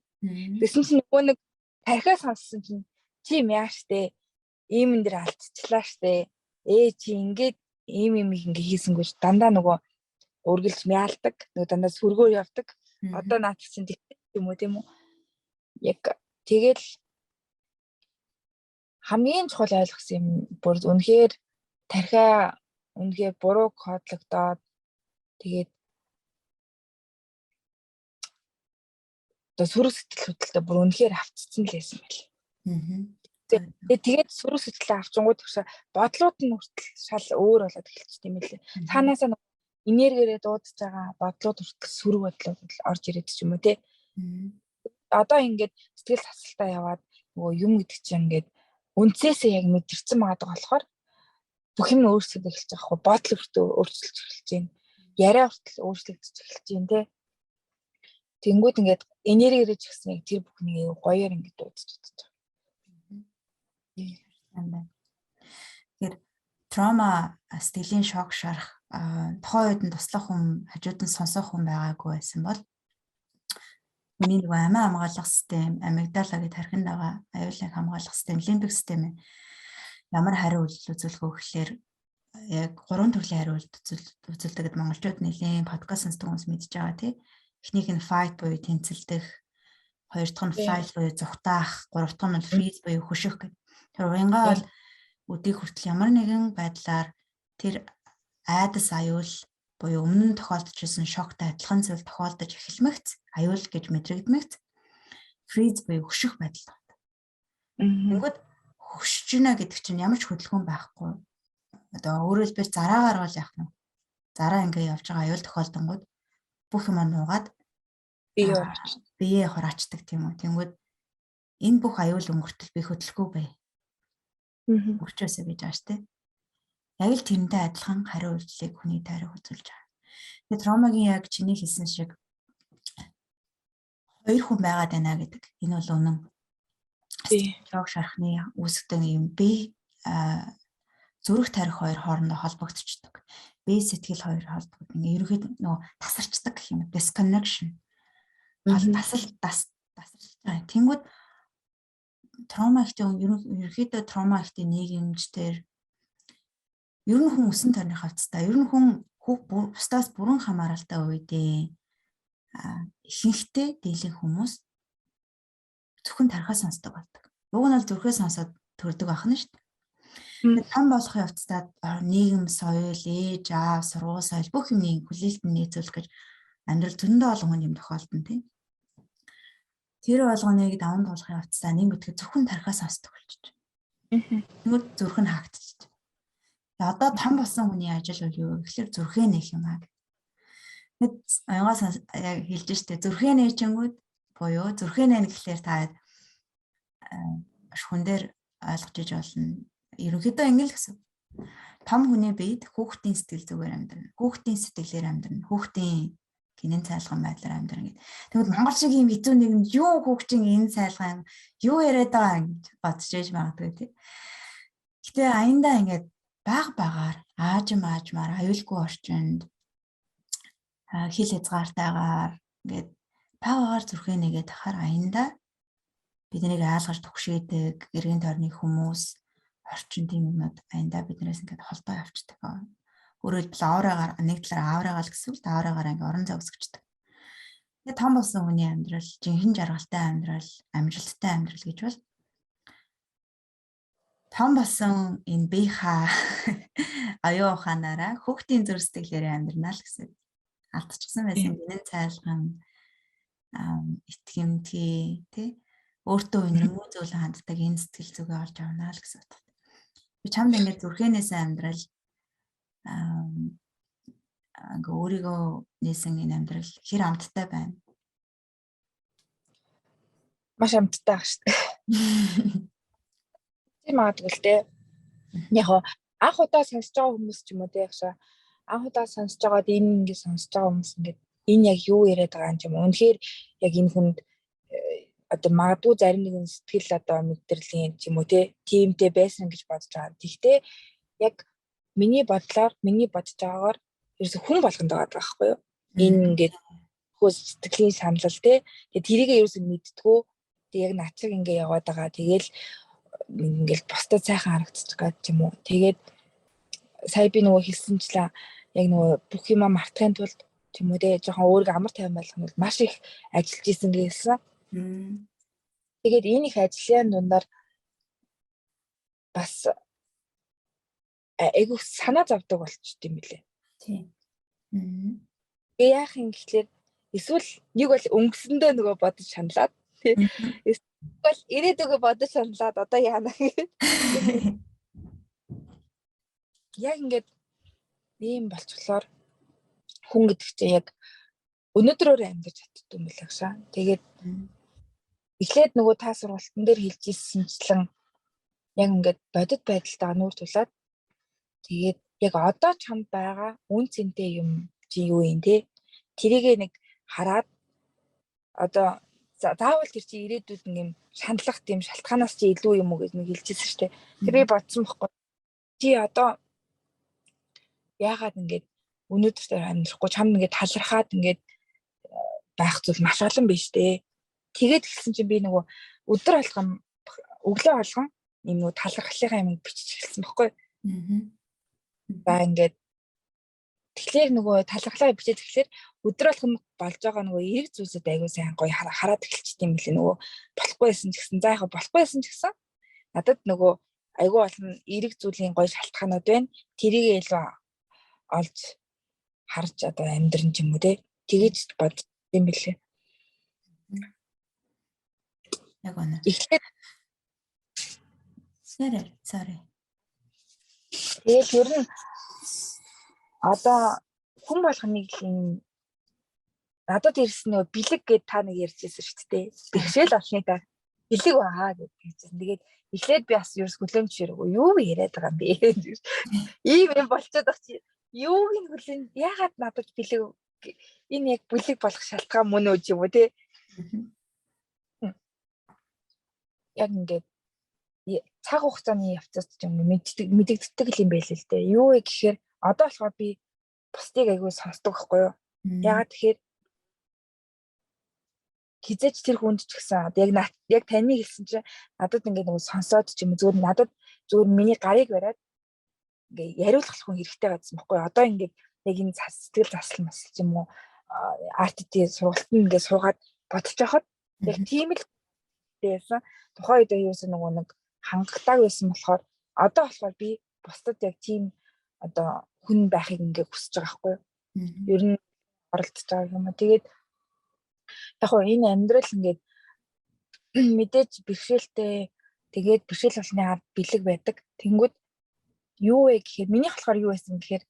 Тэгсэн чинь нөгөө нэг тархиа сонссон чинь чи юм штэ. Ийм энэ дэр алдчихлаа штэ. Ээ чи ингээд ийм юм ингээ хийсэнгүүч дандаа нөгөө үргэлж мяалдаг, нөгөө дандаа сүргөөр явдаг. Одоо наад чинь тэгсэн юм уу тийм үү? Яг тэгэл хамгийн чухал ойлгосон юм бүр үнэхээр тархиа үнэхээр буруу кодлогдоод тэгээд одоо сөрөг сэтгэл хөдлөлтөд бүр үнэхээр автцсан л байсан байл. Тэгээд сөрөг сэтгэлээ авчингууд төгсөө бодлууд нь хүртэл шал өөр болоод эхэлчихсэн юм билээ. Цаанаасаа энергиэрээ дуудаж байгаа бодлууд хүртэл сөрөг бодлууд орж ирээд ч юм уу те. Одоо ингээд сэтгэл хасалтаа яваад нөгөө юм гэдэг чинь ингээд үндсээсээ яг мэдэрсэн байгаа болохоор бүх юм өөрчлөгдөж эхэлж байгаа хгүй бодол хүртэл өөрчлөж эхэлж байна. Яриа хүртэл өөрчлөгдөж эхэлж байна те. Тэнгүүд ингээд энергиэрээ ч гэсэн яг тэр бүхнийг гоёор ингээд дуудаж чадчих. Байна. Тэгэхээр trauma сэтгэлийн шок шарах тухайн үед нь туслах хүн, хажууд нь сонсох хүн байгаагүй байсан бол миний нөгөө амиа хамгаалах систем, амигдала гэдэг тархинд байгаа аюулыг хамгаалах систем, лимбик систем ямар хариу үйлдэл үзүүлэх вэ гэхлээр яг гурван төрлийн хариу үйлдэл үзүүлдэг гэдээ монголчууд нэлийн подкаст сонсдог хүмүүс мэдж байгаа тий. Эхнийх нь fight буюу тэмцэлдэх, хоёр дахь нь flight буюу зугтаах, гурав дахь нь freeze буюу хөшөх гэдэг. Тэр уянгаа бол өдийг хүртэл ямар нэгэн байдлаар тэр айдас аюул буюу өмнө нь тохиолдож ирсэн шоктой адилхан зүйл тохиолдож эхэлмэгц аюул гэж мэдрэгдмэгц freeze буюу хөших байдал байна. Тэнгүүд хөшиж гинэ гэдэг чинь ямар ч хөдөлгөөн байхгүй. Одоо өөрөөр хэлбэл зараа гарвал яах нь? Зараа ингээ явж байгаа аюул тохиолдонгууд бүх юм нуугаад бие хураачдаг тийм үү. Тэнгүүд энэ бүх аюул өнгөртөл би хөдлөхгүй бай. Өнгөрчөөсэй гэж байгаа шүү дээ. Яг л тэрнтэй адилхан хариу үйлдэлийг хүний тайраг үзүүлж байгаа. Тэгээ trauma гийн яг чиний хэлсэн шиг хоёр хүн байгаад байна гэдэг. Энэ бол үнэн. Шок шархны үүсгдэг юм бие зүрх тарих хоёр хоорондоо холбогдчихдог. Бие сэтгэл хоёр холбогддог. Ингээ ерөнхийдөө нөгөө тасарчдаг гэх юм. Disconnection. Тасал тас Тасарч байгаа. Тэнгүүд траума ихтэй ерөнхийдөө траума ихтэй нийгэмж дээр ер нь хүн өсөн тойрны хавцтай. Ер нь хүн бусдаас бүрэн хамааралтай үедээ ихэнхдээ дийлэнх хүмүүс зөвхөн тархиа сонсдог болдог. Уг нь бол зүрхээ сонсоод төрдөг байх нь шүү дээ. Том болох явцдаа нийгэм, соёл, ээж, аав, сургууль, соёл бүх юмыг хүлээлтэнд нийцүүлэх гэж амьдрал зөндөө олон хүн юм тохиолдно тийм. Тэр болгоныг даван туулах явцдаа нэг битгий зөвхөн тархиа сонсдог болчих. Тэгвэл зүрх нь хаагдчих. Одоо том болсон хүний ажил бол юу гэхээр зүрхээ нээх юм аа. Тэгэд аянгаас яг хэлж штэ зүрхээ нээчингүүд буюу зүрхээ нээн гэхлээр та шүхэн дээр ойлгож иж болно. Ерөнхийдөө ингэ л гэсэн. Том хүний биед хүүхдийн сэтгэл зүгээр амьдрна. Хүүхдийн сэтгэлээр амьдрна. Хүүхдийн гинэн цайлган байдлаар амьдрна гэд. Тэгвэл монгол шиг ийм хэцүү нийгэмд юу хүүхчин энэ цайлган юу яриад байгаа юм гэж бодож иж магадгүй тий. Гэтэ аяндаа ингээд баг багаар аажим аажмаар аюулгүй орчинд хил хязгаартайгаар ингээд баг багаар зүрхээ нэгээд тахаар аяндаа биднийг аалгаж түгшээдэг эргэн тойрны хүмүүс орчин тийм юмнууд аяндаа биднээс ингээд холдоо явцдаг. Өөрөөр хэлбэл аураагаар нэг талаар аураагаа л гэсэн үг л аураагаар ингээд орон зай үүсгэждэг. Тэгээ том болсон хүний амьдрал, жинхэнэ жаргалтай амьдрал, амжилттай амьдрал гэж бол том болсон энэ биеийнхаа оюун ухаанаараа хүүхдийн зүр сэтгэлээрээ амьдрнаа л гэсэн. Алдчихсан байсан гинэн цайлган итгэмтгий тий өөртөө үнэрмүү зүйл ханддаг энэ сэтгэл зүгээ олж авнаа л гэсэн утгатай. Би чамд ингээд зүрхэнээсээ амьдрал ингээ өөрийгөө нээсэн энэ амьдрал хэр амттай байна? Маш амттай байх шүү дээ. Тийм магадгүй л дээ. Яг анх удаа сонсож байгаа хүмүүс ч юм уу те ягшаа анх удаа сонсож байгаад энэ ингэ сонсож байгаа хүмүүс ингээд энэ яг юу яриад байгаа юм ч юм уу. Үнэхээр яг энэ хүнд одоо магадгүй зарим нэгэн сэтгэл одоо мэдрэлийн ч юм уу те тиймтэй байсан гэж бодож байгаа. Тэгтээ яг миний бодлоор миний бодож байгаагаар ерөөсө хүн болгонд байгаа байхгүй юу? Энэ ингээд хөө сэтгэлийн шаналл те. Тэгээ тэрийг ерөөсө мэдтгүү. Тэг яг над шиг ингээ яваад байгаа. Тэгээл ингээл бусдад сайхан харагдчих гад ч юм уу. Тэгээд сая би нөгөө хэлсэнчлээ яг нөгөө бүх юма мартахын тулд ч юм уу те жоохон өөрийгөө амар тайван байлгах нь маш их ажиллаж исэн гэсэн. Тэгээд энэ их ажлын дундаар бас айгүй санаа зовдөг болчт юм билээ. Тийм. Тэгээ яах юм гэхлээр эсвэл нэг бол өнгөсөндөө нөгөө бодож шаналаад эсвэл ирээдүгөө бодож шаналаад одоо яана гэх. Яг ингээд ийм болчихлоор хүн гэдэг чинь яг өнөөдрөөр амьдарч чаддгүй юм билээ гшаа. Тэгээд эхлээд нөгөө та сургалтын дээр хэлж ирсэнчлэн яг ингээд бодит байдалтайгаа нүүр тулаад тэгээд яг одоо чамд байгаа үн цэнтэй юм чи юу юм те тэрийгээ нэг хараад одоо заавал тэр чи ирээдүйд нэг юм шаналлах тийм шалтгаанаас чи илүү юм уу гэж нэг хэлжсэн шүү дээ. Тэр би бодсон бохгүй. Чи одоо яагаад ингээд өнөөдөр амьдрахгүй чамд ингээд талархаад ингээд байх зүйл маш олон биш дээ. Тэгээд эхэлсэн чинь би нөгөө өдөр болгон өглөө болгон юм нөгөө талархлынхаа юм бичиж эхэлсэн бохгүй. За ингээд тэгэхээр нөгөө талархлаа бичээд эхлэхээр өдөр болгон болж байгаа нөгөө эерэг зүйлсүүд айгүй сайн гоё хараад эхэлчихсэн юм билээ нөгөө болохгүй байсан ч гэсэн за яг болохгүй байсан ч гэсэн надад нөгөө айгүй олон эерэг зүйлийн гоё шалтгаанууд байна. Тэрийг илүү олж харж одоо амьдран ч юм уу те тэгэж бод юм билээ. Яг үнэ. Эхлээд Sorry, sorry. Тэгэл ер нь одоо хүн болгоныг л юм надад ирсэн нөгөө бэлэг гэд та нэг ярьжсэн шүү дээ. Бэрхшээл олсны дараа бэлэг байгаа гэж хэлжсэн. Тэгээд эхлээд би бас ерөөс хүлээн зөвшөөрөөгүй юу яриад байгаа юм бэ гэж. Ийм юм болчиход баг чи юуг нь хүлээн яагаад надад бэлэг энэ яг бэлэг болох шалтгаан мөн үү юм уу те. Яг ингээд цаг хугацааны явцад ч юм мэдэгддэг юм байл л дээ. Юу вэ гэхээр одоо болохоор би бусдыг айгүй сонсдог байхгүй юу? Яагаад тэгэхээр Хизээч тэр хүнд ч гэсэн яг яг таны хэлсэн чинь надад ингээд нөгөө сонсоод ч юм зүгээр надад зүгээр миний гарыг бариад ингээ яриулах хүн хэрэгтэй байсан байхгүй. Одоо ингээд яг энэ сэтгэл засал масал ч юм уу RTT сургалтанд ингээ суугаад бодож байхад яг тийм л байсан. Тухайн үед юусэн нөгөө нэг хангалтайг байсан болохоор одоо болохоор би бусдад яг тийм одоо хүн байхыг ингээ хүсэж байгаа байхгүй юу. Ер нь оролдож байгаа юм. Тэгээд яг хоо энэ амьдрал ингээд мэдээж бэрхшээлтэй, тэгээд бэрхшээл болсны ард бэлэг байдаг. Тэнгүүд юу вэ гэхээр минийх болохоор юу байсан гэхээр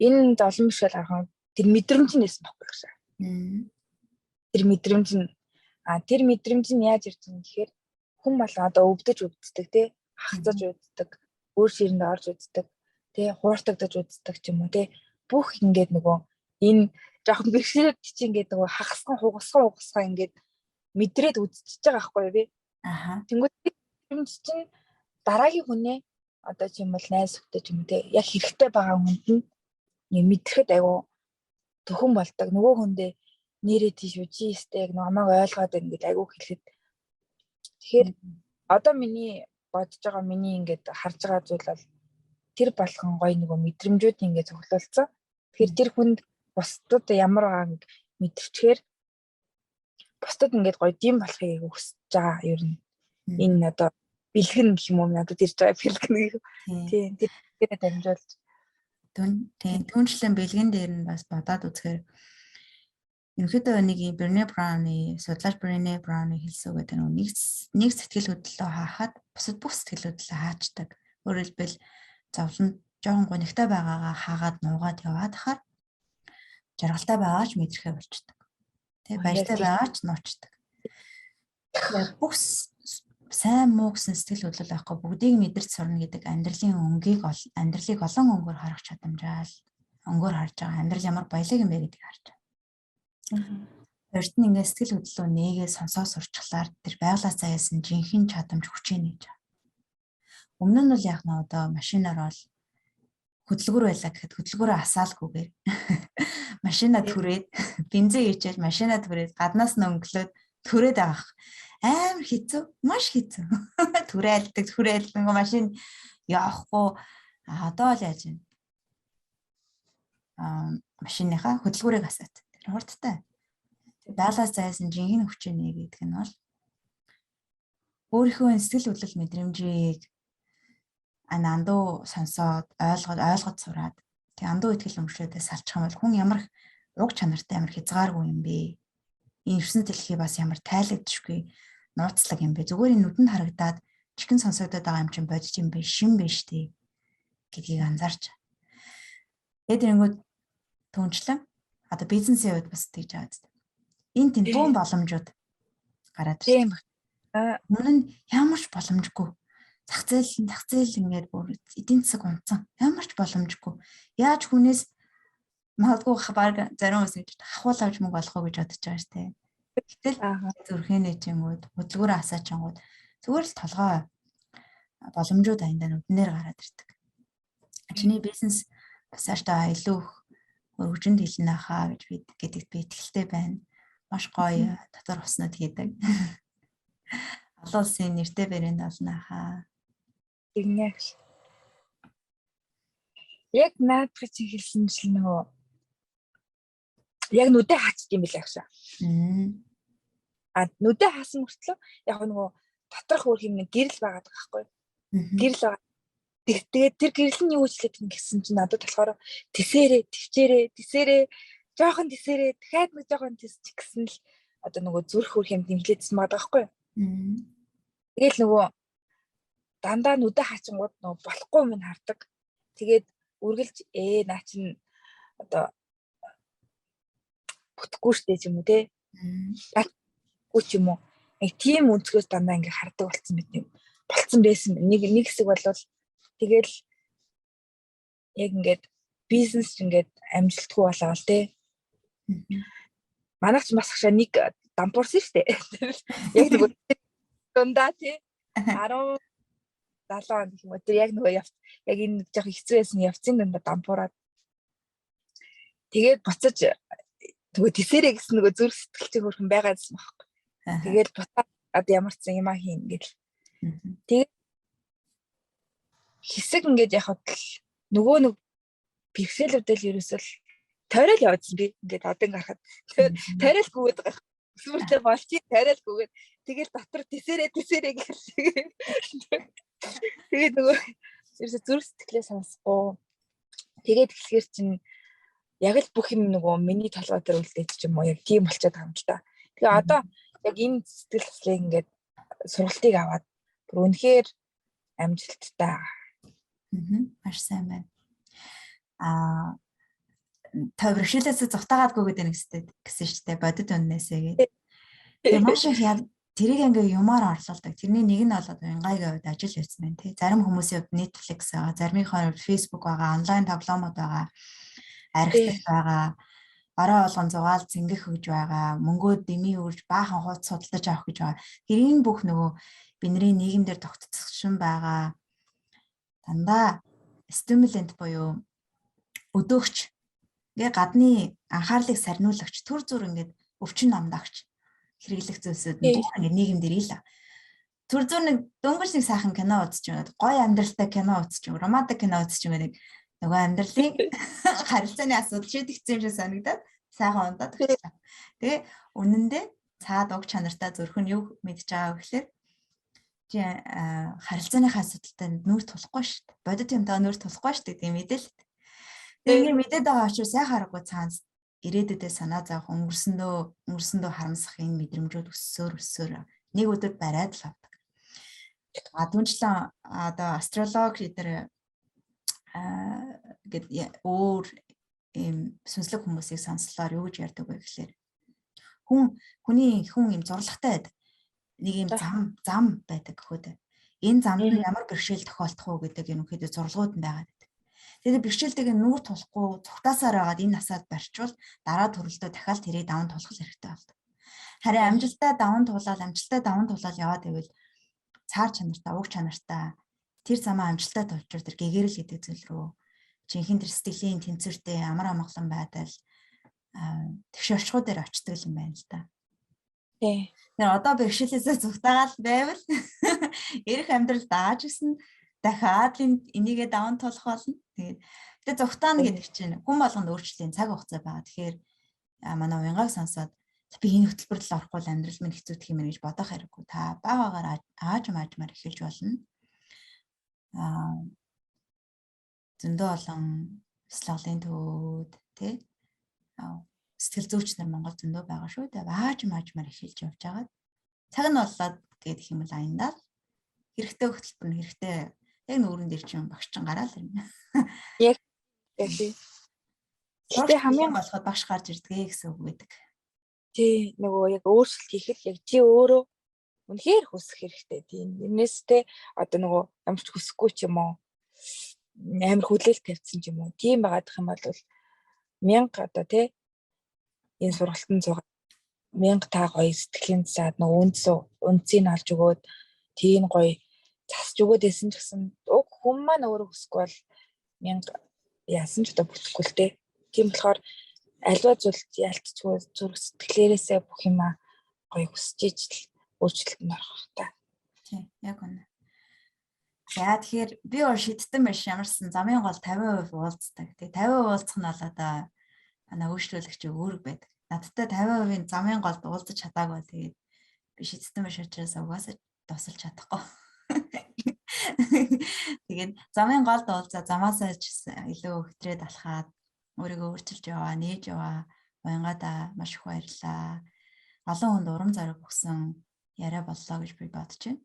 энэ золон бэрхшээл гарах тэр мэдрэмж нь байсан байхгүй юу. Тэр мэдрэмж нь тэр мэдрэмж нь яаж ирж байгаа гэхээр хүн бол одоо өвдөж өвддөг тий, хагацаж өвддөг, өөр ширэнд орж өвддөг тий, хууртагдаж өвддөг ч юм уу тий, бүх ингээд нөгөө энэ жоохон бэрхшээлд чи ингээд нөгөө хагасхан хугасхан хугасхан ингээд мэдрээд үзчихэж байгаа байхгүй юу би. Тэнгүүд мэдрэмж чинь дараагийн хүнээ одоо ч юм бол найз нөхдөд ч юм уу те яг хэрэгтэй байгаа хүнд нь мэдрэхэд айгу төхөн болдог. Нөгөө хүндээ нэрээ тийш үү чи өстэй яг намайг ойлгоод байна гэж айгу хэлэхэд. Тэгэхээр одоо миний бодож байгаа, миний ингээд харж байгаа зүйл бол тэр болгон гоё нөгөө мэдрэмжүүд ингээд цуглуулсан. Тэгэхээр тэр хүнд бусдад ямар байгааг мэдэрчээр бусдад ингээд гоё дим болохыг хүсэж байгаа ер нь. Энэ одоо бэлгэн гэх юм уу, надад ирж байгаа бэлгэн гэх. Тийм, тэр дамжуулж. Тийм, түншлэн бэлгэн дээр нь бас бодоод үзэхээр ерөнхийдөө нэг Брене Брауны судлаач Брене Брауны хэлсэн үг гэдэг нэг нэг сэтгэл хөдлөлөө хаахад бусад бүх сэтгэл хөдлөлөө хаачдаг. Өөрөөр хэлбэл зовлон жоохон гунигтай байгаагаа хаагаад нуугаад яваад хахаар жаргалтай байгаач мэдрэхээ болчдөг. Тэ, баяртай байгаач нуучдаг. Бүх сайн муу гэсэн сэтгэл хөдлөл байхгүй, бүгдийг мэдэрч сурна гэдэг амьдралын өнгийг, амьдралыг олон өнгөөр харах чадамжаал өнгөөр харж байгаа, амьдрал ямар баялаг юм бэ гэдгийг харж байгаа. Хоёрт нь ингээд сэтгэл хөдлөлөө нээгээ сонсоо сурчглаар тэр байглаас заяасан жинхэнэ чадамж хүчээ нээж байгаа. Өмнө нь бол яг нь одоо машинаар бол хөдөлгөр байлаа гэхэд хөдөлгөөрөө асаалгүйгээр машина түрээд, бензин хийчээж, машина түрээд, гаднаас нь өнгөлөөд түрээд авах амар хэцүү, маш хэцүү. Түрээлдэг, түрээлдэг машин явахгүй. Одоо л яаж юм? Машиныхаа хөдөлгүүрийг асаат. Тэр хурдтай. Байглаас зайсан жинхэнэ хүчээ нэ гэдэг нь бол өөрийнхөө сэтгэл хөдлөл мэдрэмжийг андуу сонсоод ойлгоод ойлгож сураад тэг андуу итгэл өмчлөөдөө салчих юм бол хүн ямар уг чанартай, ямар хязгааргүй юм бэ? Энэ ертөнц дэлхий бас ямар тайлагдшгүй нууцлаг юм бэ? Зүгээр энэ нүдэнд харагдаад чихэн сонсогдоод байгаа юм чинь бодит юм биш, шин биш тий гэдгийг анзаарч. Тэгээд тэрэнгүүд түнчлэн одоо бизнесийн хувьд бас тэгж байгаа зү. Энэ тийм дуун боломжууд гараад ирсэн. Өмнө нь ямар ч боломжгүй. Зах зээл ингээд бүр эдийн засаг унтсан. Ямар ч боломжгүй. Яаж хүнээс магадгүй баг зарим хүмүүс ингэж хахуул авч мөнгө олох уу гэж бодож байгаа шүү дээ. Гэтэл зүрхээ нээчингүүд, хөдөлгөөрөө асаачингууд зүгээр л толгой боломжууд аяндаа нүднээр гараад ирдэг. Чиний бизнес бас цаашдаа илүү их өргөжинд хэлнэ хаа гэж би гэдэгт би итгэлтэй байна. Маш гоё дотор уснууд хийдэг. Олон улсын нэртэй брэнд олно хаа. Тэгнэ. Яг наадах чи хэлсэн чинь нөгөө яг нүдэ хаачд юм билээ агшаа. А нүдэ хаасан мөртлөө яг нөгөө доторх өөр юм нэг гэрэл байгаад байгаа байхгүй юу? Гэрэл байгаа. Тэгээд тэр гэрэл нь юу гэж хэлээд гэсэн чинь надад болохоор тэсээрээ, төвчээрээ, тэсээрээ, жоохон тэсээрээ, дахиад нэг жоохон тэсчих гэсэн л одоо нөгөө зүрх хөр юм дэмжлээдсэн байгаа байхгүй юу? Тэгэл нөгөө дандаа нүдэ хаачингууд нөгөө болохгүй юм хардаг. Тэгээд үргэлж наа чин одоо бүтэхгүй штэ ч юм уу те. Үгүй ч юм уу. Яг тийм өнцгөөс дандаа ингээ хардаг болсон мэт юм болцсон байсан. Нэг нэг хэсэг болвол тэгэл яг ингээд бизнес ингээд амжилтгүй болоо л те. Манайх ч бас хашаа нэг дампуурсан штэ. Яг нөгөө дундаа тий 10 70 он гэх юм уу, тэр яг нөгөө яг энэ жоох хэцүү байсан явцын дундаа дампуураад тэгээд буцаж Нөгөө тесэрэ гэсэн нөгөө зүрх сэтгэл чинь хөрхөн байгаа гэсэн байхгүй. Тэгэл буцаад одоо ямар ч юм аа хийн гэл. Тэгээд хэсэг ингээд яхад л нөгөө нэг пикселүүдэл ерөөсөл тойрол явуулсан би ингээд одоо ингээ харахад тойрол гүгээд байгаа. Өсвөрлөө болчих тойрол гүгээд тэгэл дотор тесэрэ тесэрэ гэл. Тэгээд нөгөө ерөөсө зүрх сэтгэлээ сонсохгүй. Тэгээд тэгэхээр чинь яг л бүх юм нөгөө миний толгой дээр үлдээж ч юм уу яг тийм болчиход байгаа юм л та. Тэгээ одоо яг энэ сэтгэл судлалыг ингээд сургалтыг аваад бүр үнэхээр амжилттай. Маш сайн байна. Аа та бэрхшээлээсээ зугтаагаадгүй гэдэг нэг гэсэн шүү дээ. Бодит үннээсээ гэдэг. Тэгээ маш их тэрийг ингээ юмар орлуулдаг. Тэрний нэг нь бол одоо Уянгаагийн хувьд ажил явцсан байна тий. Зарим хүмүүсийн хувьд Netflix байгаа, заримынхаа хувьд Facebook байгаа, онлайн тоглоомууд байгаа, архитект байгаа, орой болгон зугаал зингэх гэж байгаа, мөнгөө дэмий үрж баахан хууц судалдаж авах гэж байгаа. Тэр энэ бүх нөгөө бидний нийгэмдэр тогтцсон байгаа дандаа стимулант буюу өдөөгч ингээ гадны анхаарлыг сарниулагч төр зүр ингээд өвчин намдагч хэрэглэх зүйлсүүд нь ингээд нийгэм дээр ил. Төр зүр нэг дөнгөж нэг сайхан кино үзэж байгаа. Гой амьдралтай кино үзэж байгаа. Романтик кино үзэж байгаа нэг нөгөө амьдралын харилцааны асуудал шийдэгдсэн юм шиг санагдаад сайхан ундаад өгч. Тэгээ үнэн дээр цаад уг чанартай зүрх нь юу мэдж байгаа вэ гэхээр чи харилцааныхаа асуудалтай нүүр тулахгүй шүү дээ. Бодит юмтайгаа нүүр тулахгүй шүү дээ тийм мэдээлэл. Тэгээ ингэ мэдээд байгаа учраас сайхан аргагүй цаана ирээдүйдээ санаа зовх өнгөрсөндөө харамсах энэ мэдрэмжүүд өссөөр өссөөр нэг өдөр бариад л авдаг. А түнчлэн одоо астролог эдэр гэд өөр ийм сүнслэг хүмүүсийг сонслоор юу гэж ярьдаг вэ гэхлээр хүн хүний хүн ийм зурлагтай байдаг. Нэг ийм зам байдаг гэхүү дээ. Энэ замд нь ямар бэрхшээл тохиолдох уу гэдэг юм ихэд зурлагууд нь байгаа. Тэгээд бэрхшээлтэйг нүүр тулахгүй цухтаасаар байгаад энэ насаад барьчвал дараа төрөлдөө дахиад тэрийг даван туулах хэрэгтэй болдог. Харин амжилттай даван туулаад амжилттай даван туулаад яваад ивэл цаар чанартай, уг чанартай тэр замаа амжилттай тулчвал тэр гэгэрэл гэдэг зүйл рүү жинхэнэ тэр сэтгэлийн тэнцвэртэй амар амгалан байдал тэгш орчгоо дээр очдөг юм байна л да. Тий. Тэр одоо бэрхшээлээсээ зүгтаагаал байвал эрэх амьдрал дааж гисэн дахиад энийгээ даван туулах болно. Тэгээд гэтээ зүгтаана гэдэг чинь хүн болгонд өөрчлөлийн цаг хугацаа байгаа. Тэгэхээр манай уянгааг сонсоод би энэ хөтөлбөрт л орохгүй л амьдрал минь хэцүүдэх юм гэж бодох хэрэггүй. Та багаагаар аажим аажмаар эхэлж болно. Аа зөндөө олон бяцлаглалын төвд тий сэтгэл зүйч нар Монгол зөндөө байгаа шүү дээ. Аажим аажмаар эхэлж явж байгаа. Цаг нь боллоо гэдэг юм бол аяндаа хэрэгтэй хөтөлбөр нь хэрэгтэй яг нүүрэн дээр чинь багш чинь гараал ирнэ. Яг тий. Гэтэ хамгийн болоход багш гарч ирдгээ гэсэн үг байдаг. Тий, нөгөө яг өөрчлөлт хийхэд яг чи өөрөө үнэхээр хүсэх хэрэгтэй. Тийм. Тэрнээс те одоо нөгөө ямар ч хүсэхгүй ч юм уу амар хүлээлт тавьсан ч юм уу. Тийм байгаадах юм бол мянга одоо те энэ сургалтын цугаа мянга та гоё сэтгэлийн засаад нөгөө үнцийг олж өгөөд тийм гоё засч өгөөд байсан ч гэсэн уг хүн маань өөрөө хүсэхгүй бол мянга яасан ч одоо бүтэхгүй л те. Тийм болохоор альва зүйлд ялцчгүй зүрх сэтгэлээрээсээ бүх юмаа гоё хүсэж ижил өөрчлөлтөнд орох бах та. Тийм, яг үнэ. За тэгэхээр би бол шидтэн биш ямарсан замын гол 50% уулздаг. Тэгээ 50% уулзах нь бол одоо манай өөрчлөлөгч үүрэг байдаг. Надтай 50%-ийн замын голд уулзах чадаагүй тэгээд би шидтэн биш учраас угаасаа тусалж чадахгүй. Тэгээд замын голд уулзаа замаасаа ч илүү хөтрээд алхаад өөрийгөө өөрчилж яваа, нээж яваа. Уянгаада маш их баярлалаа. Олон хүнд урам зориг өгсөн яриа боллоо гэж би бодож байна.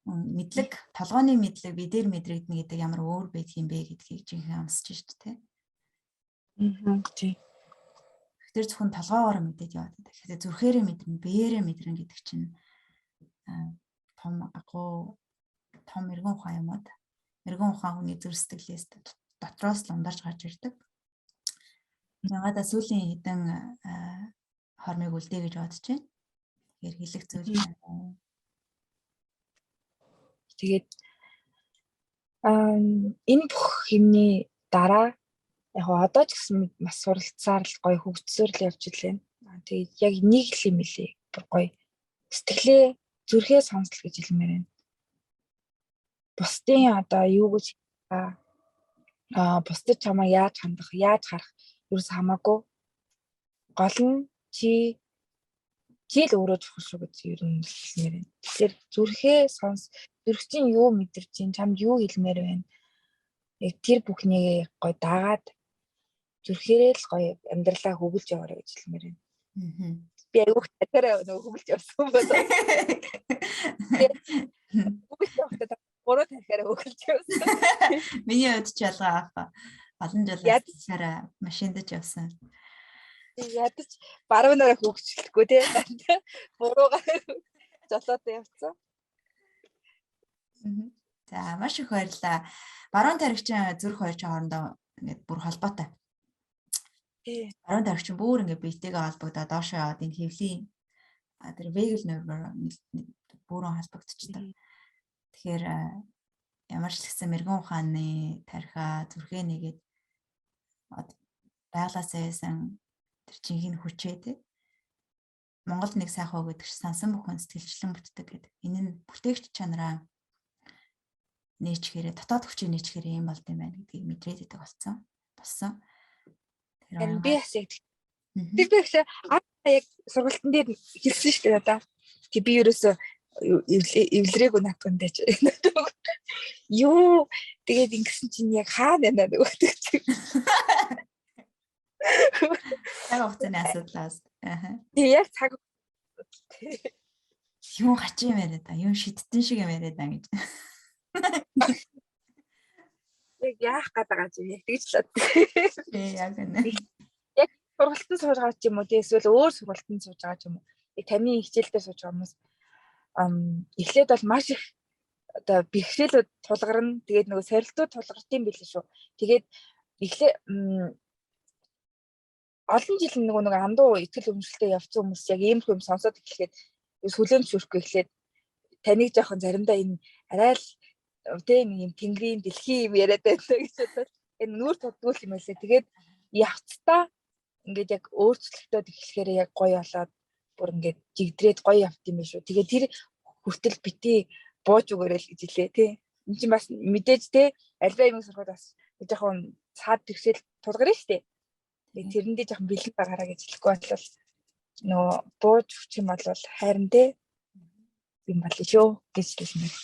Мэдлэг, толгойн мэдлэг бидээр мэдрэгдэнэ гэдэг ямар өөр байдаг юм бэ гэдгийг жинхэнэ амсч шít тэ. Аа тий. Тэр зөвхөн толгоогоор мэдээд яваад байдаг. Тэгэхээр зүрхээрээ мэдэрнэ, биеэрээ мэдэрнэ гэдэг чинь том агуу том эргэн ухаан юм уу? Эргэн ухаан хүний зүрх сэтгэлээс дотроос л ундарч гарч ирдэг. Ягаад сүүлийн хэдэн хормыг үлдээ гэж бодож байна. Тэгэхээр хэлэх зүйл байна уу? Тэгээд энэ бүх юмны дараа Яг одоо ч гэсэн бас суралцсаар л гоё хөгжсөөр л явж илээ. Тэгээд яг нэг л юм лээ. Бүр гоё. Сэтгэлээ зүрхээ сонсол гэж хэлмээр байна. Бусдын одоо юу гэж бусдад чамаа яаж хандах, яаж харах ерөөс хамаагүй. Гол нь чи л өөрөө чухал шүү гэж ер нь хэлмээр байна. Тэгэхээр зүрхээ сонс, зүрх чинь юу мэдэрч чинь, чамд юу хэлмээр байна. Яг тэр бүхнийг гоё дагаад зүрхээрээ л гоё амьдралаа хөгөлж яваарай гэж хэлмээр байна. Би айгүйх тарихаараа нөгөө хөгөлж явсан байна. Хөгөлж явахдаа буруу тарихаараа хөгөлж явсан. Миний хувьд ч ялгаа аах. Олон жил тарихаараа машиндаж явсан. Ядаж баруунаараа хөгжлөхгүй тий. Буруугаар жолоотой явцсан. За маш их баярлалаа. Баруун тархичин зүрх хоёр чинь хоорондоо ингээд бүр холбоотой. Тий. Баруун тархичин бүр ингээд биетэйгээ холбогдоод доошоо яваад энэ хэвлийн тэр vagal nerve бүрэн холбогдчихдог. Тэгэхээр ямар ч л гэсэн мэрэгэн ухааны тархиа зүрхээ нэгээд байглаасаа байсан тэр жинхэнэ хүчээ тий. Монголд нэг сайхан үг гэдэг чинь сансан бүхэн сэтгэлчлэн бүтдэг гэдэг. Энэ нь бүтээгч чанараа нээчгээрээ дотоод хүчээ нээчгээрээ юм болд юм байна гэдгийг мэдрээд идэг болсон. Тэр би бас яг би бас яг сургалтын дээр хэлсэн шүү дээ надаа. Тэг би ерөөсөө эвлэрээгүй наадхандаа ч. Юу тэгээд ингэсэн чинь яг хаана байна нөгөө чинь. Цаг хугацааны асуудлаас. Тэг яг цаг юм хачин юм яриад та, юм шидтэн шиг юм яриад та гэж. Яг яах гээд байгаа юм яг тэгж л. Тий яг үнэ. Яг сургалтанд сууж байгаа ч юм уу тий эсвэл өөр сургалтанд сууж байгаа ч юм уу. Яг таны хичээл дээр сууж байгаа хүмүүс эхлээд бол маш их одоо бэрхшээлүүд тулгарна. Тэгээд нөгөө сорилтууд тулгарч юм билээ шүү. Тэгээд эхлээ олон жил нөгөө андуу итгэл үнэмшилтэй явцсан хүмүүс яг ийм юм сонсоод эхлэхэд сүлээн зөвшөөрөхгүй эхлээд таныг жоохон заримдаа энэ арай л тэ нэг юм тэнгэрийн дэлхийн юм яриад байна гэж бодоод энэ нүүр тудгүй юм байлээ. Тэгээд явцдаа ингээд яг өөрчлөлтөд эхлэхээр яг гоё болоод бүр ингээд жигдрээд гоё явт юм байна шүү. Тэгээд тэр хүртэл бити бууж өгөөрэй л гэж хэлээ тий. Энд чинь бас мэдээж тий альва юм сурахад бас жоохон цаад бэрхшээл тулгарна шүү дээ. Тэгээд тэрэндээ жоохон бэлэн байгаараа гэж хэлэхгүй бол нөгөө бууж өгчих юм бол хайран тий юм болно шүү гэж хэлмээр.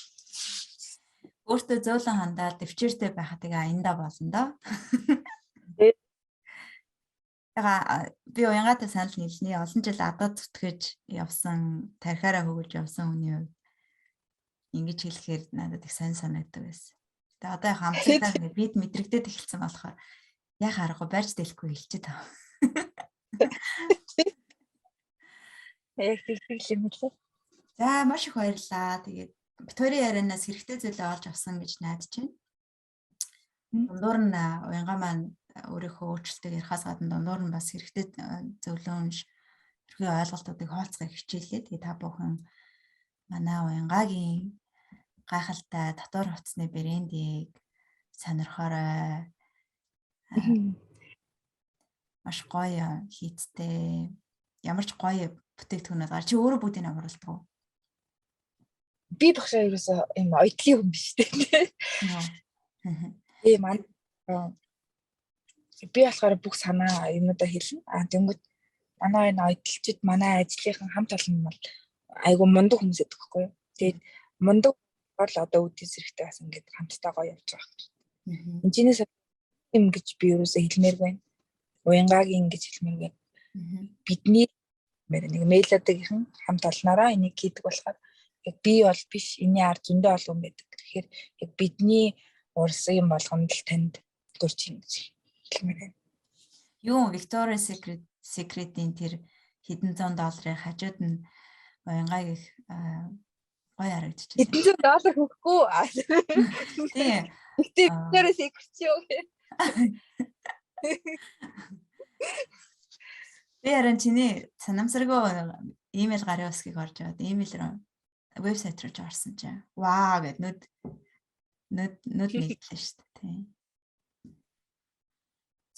Өөртөө зөөлөн хандаад төвчээртэй байхад тэгээ аяндаа болно доо. Тэгээ би уянгаатай санал нийлнэ. Олон жил адаад зүтгэж явсан, тархиараа хөгжиж явсан хүний хувьд ингэж хэлэхээр надад их сайн санагддаг байсан. Тэгээ одоо яг хамтлагтаа ингээд бид мэдрэгдээд эхэлсэн болохоор яг аргагүй барьж дэлэхгүй хэлчихэд байгаа. Яг тэгдэг юм лээ. За маш их баярлалаа. Тэгээд бит хоёрын ярианаас хэрэгтэй зүйлээ олж авсан гэж найдаж байна. Дундуур нь уянга маань өөрийнхөө өөрчлөлтийг ярихаас гадна дундуур нь бас хэрэгтэй зөвлөмж, ерхий ойлголтуудыг хуваалцахыг хичээлээ. Тэгээ та бүхэн манай уянгагийн гайхалтай дотор хувцсны брендийг сонирхоорой. Маш гоё хийцтэй. Ямар ч гоё бүтээгдэхүүнүүд гар. Чи өөрөө бүгдийг авруулдаг уу? Би багшаа ерөөсөө юм оюутлын хүн биш дээ. Тийм маань би болохоор бүх санаа юмудаа хэлнэ. А тэнгүүд манай энэ оюутлчид манай ажлынхан хамт олон бол айгу мундаг хүмүүс гэдэг байхгүй юу. Тэгээд мундаг бол одоо үүдээс хэрэгтэй бас ингээд хамтдаа гоё явж байгаа юм. Энэчнээс юм гэж би ерөөсөө хэлмээр байна. Уянгагийн гэж хэлмээр байна. Бидний нэг мэйладагийнхан хамт олноороо энийг хийдэг болохоор яг би бол биш, энэний ард зөндөө олон хүн байдаг. Тэгэхээр яг бидний урсан юм болгонд л танд дурч юм гэж хэлмээр байна. Юу Victoria's Secret-ийн тэр хэдэн зуун долларын хажууд нь уянгааг их гоё харагдчихлаа. Хэдэн зуун доллар өгөхгүй. Тийм. Victoria's Secret юу гэх. Би харин чиний санамсаргүй имэйл гарын үсгийг орж аваад имэйл рүү вебсайт руу ч орсон чинь ваа гэд нүд нийтлээ шүү дээ. Тийм.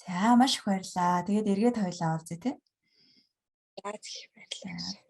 За, маш их баярлалаа. Тэгээд эргээд хоёлаа уулзъя, тий. За, баярлалаа.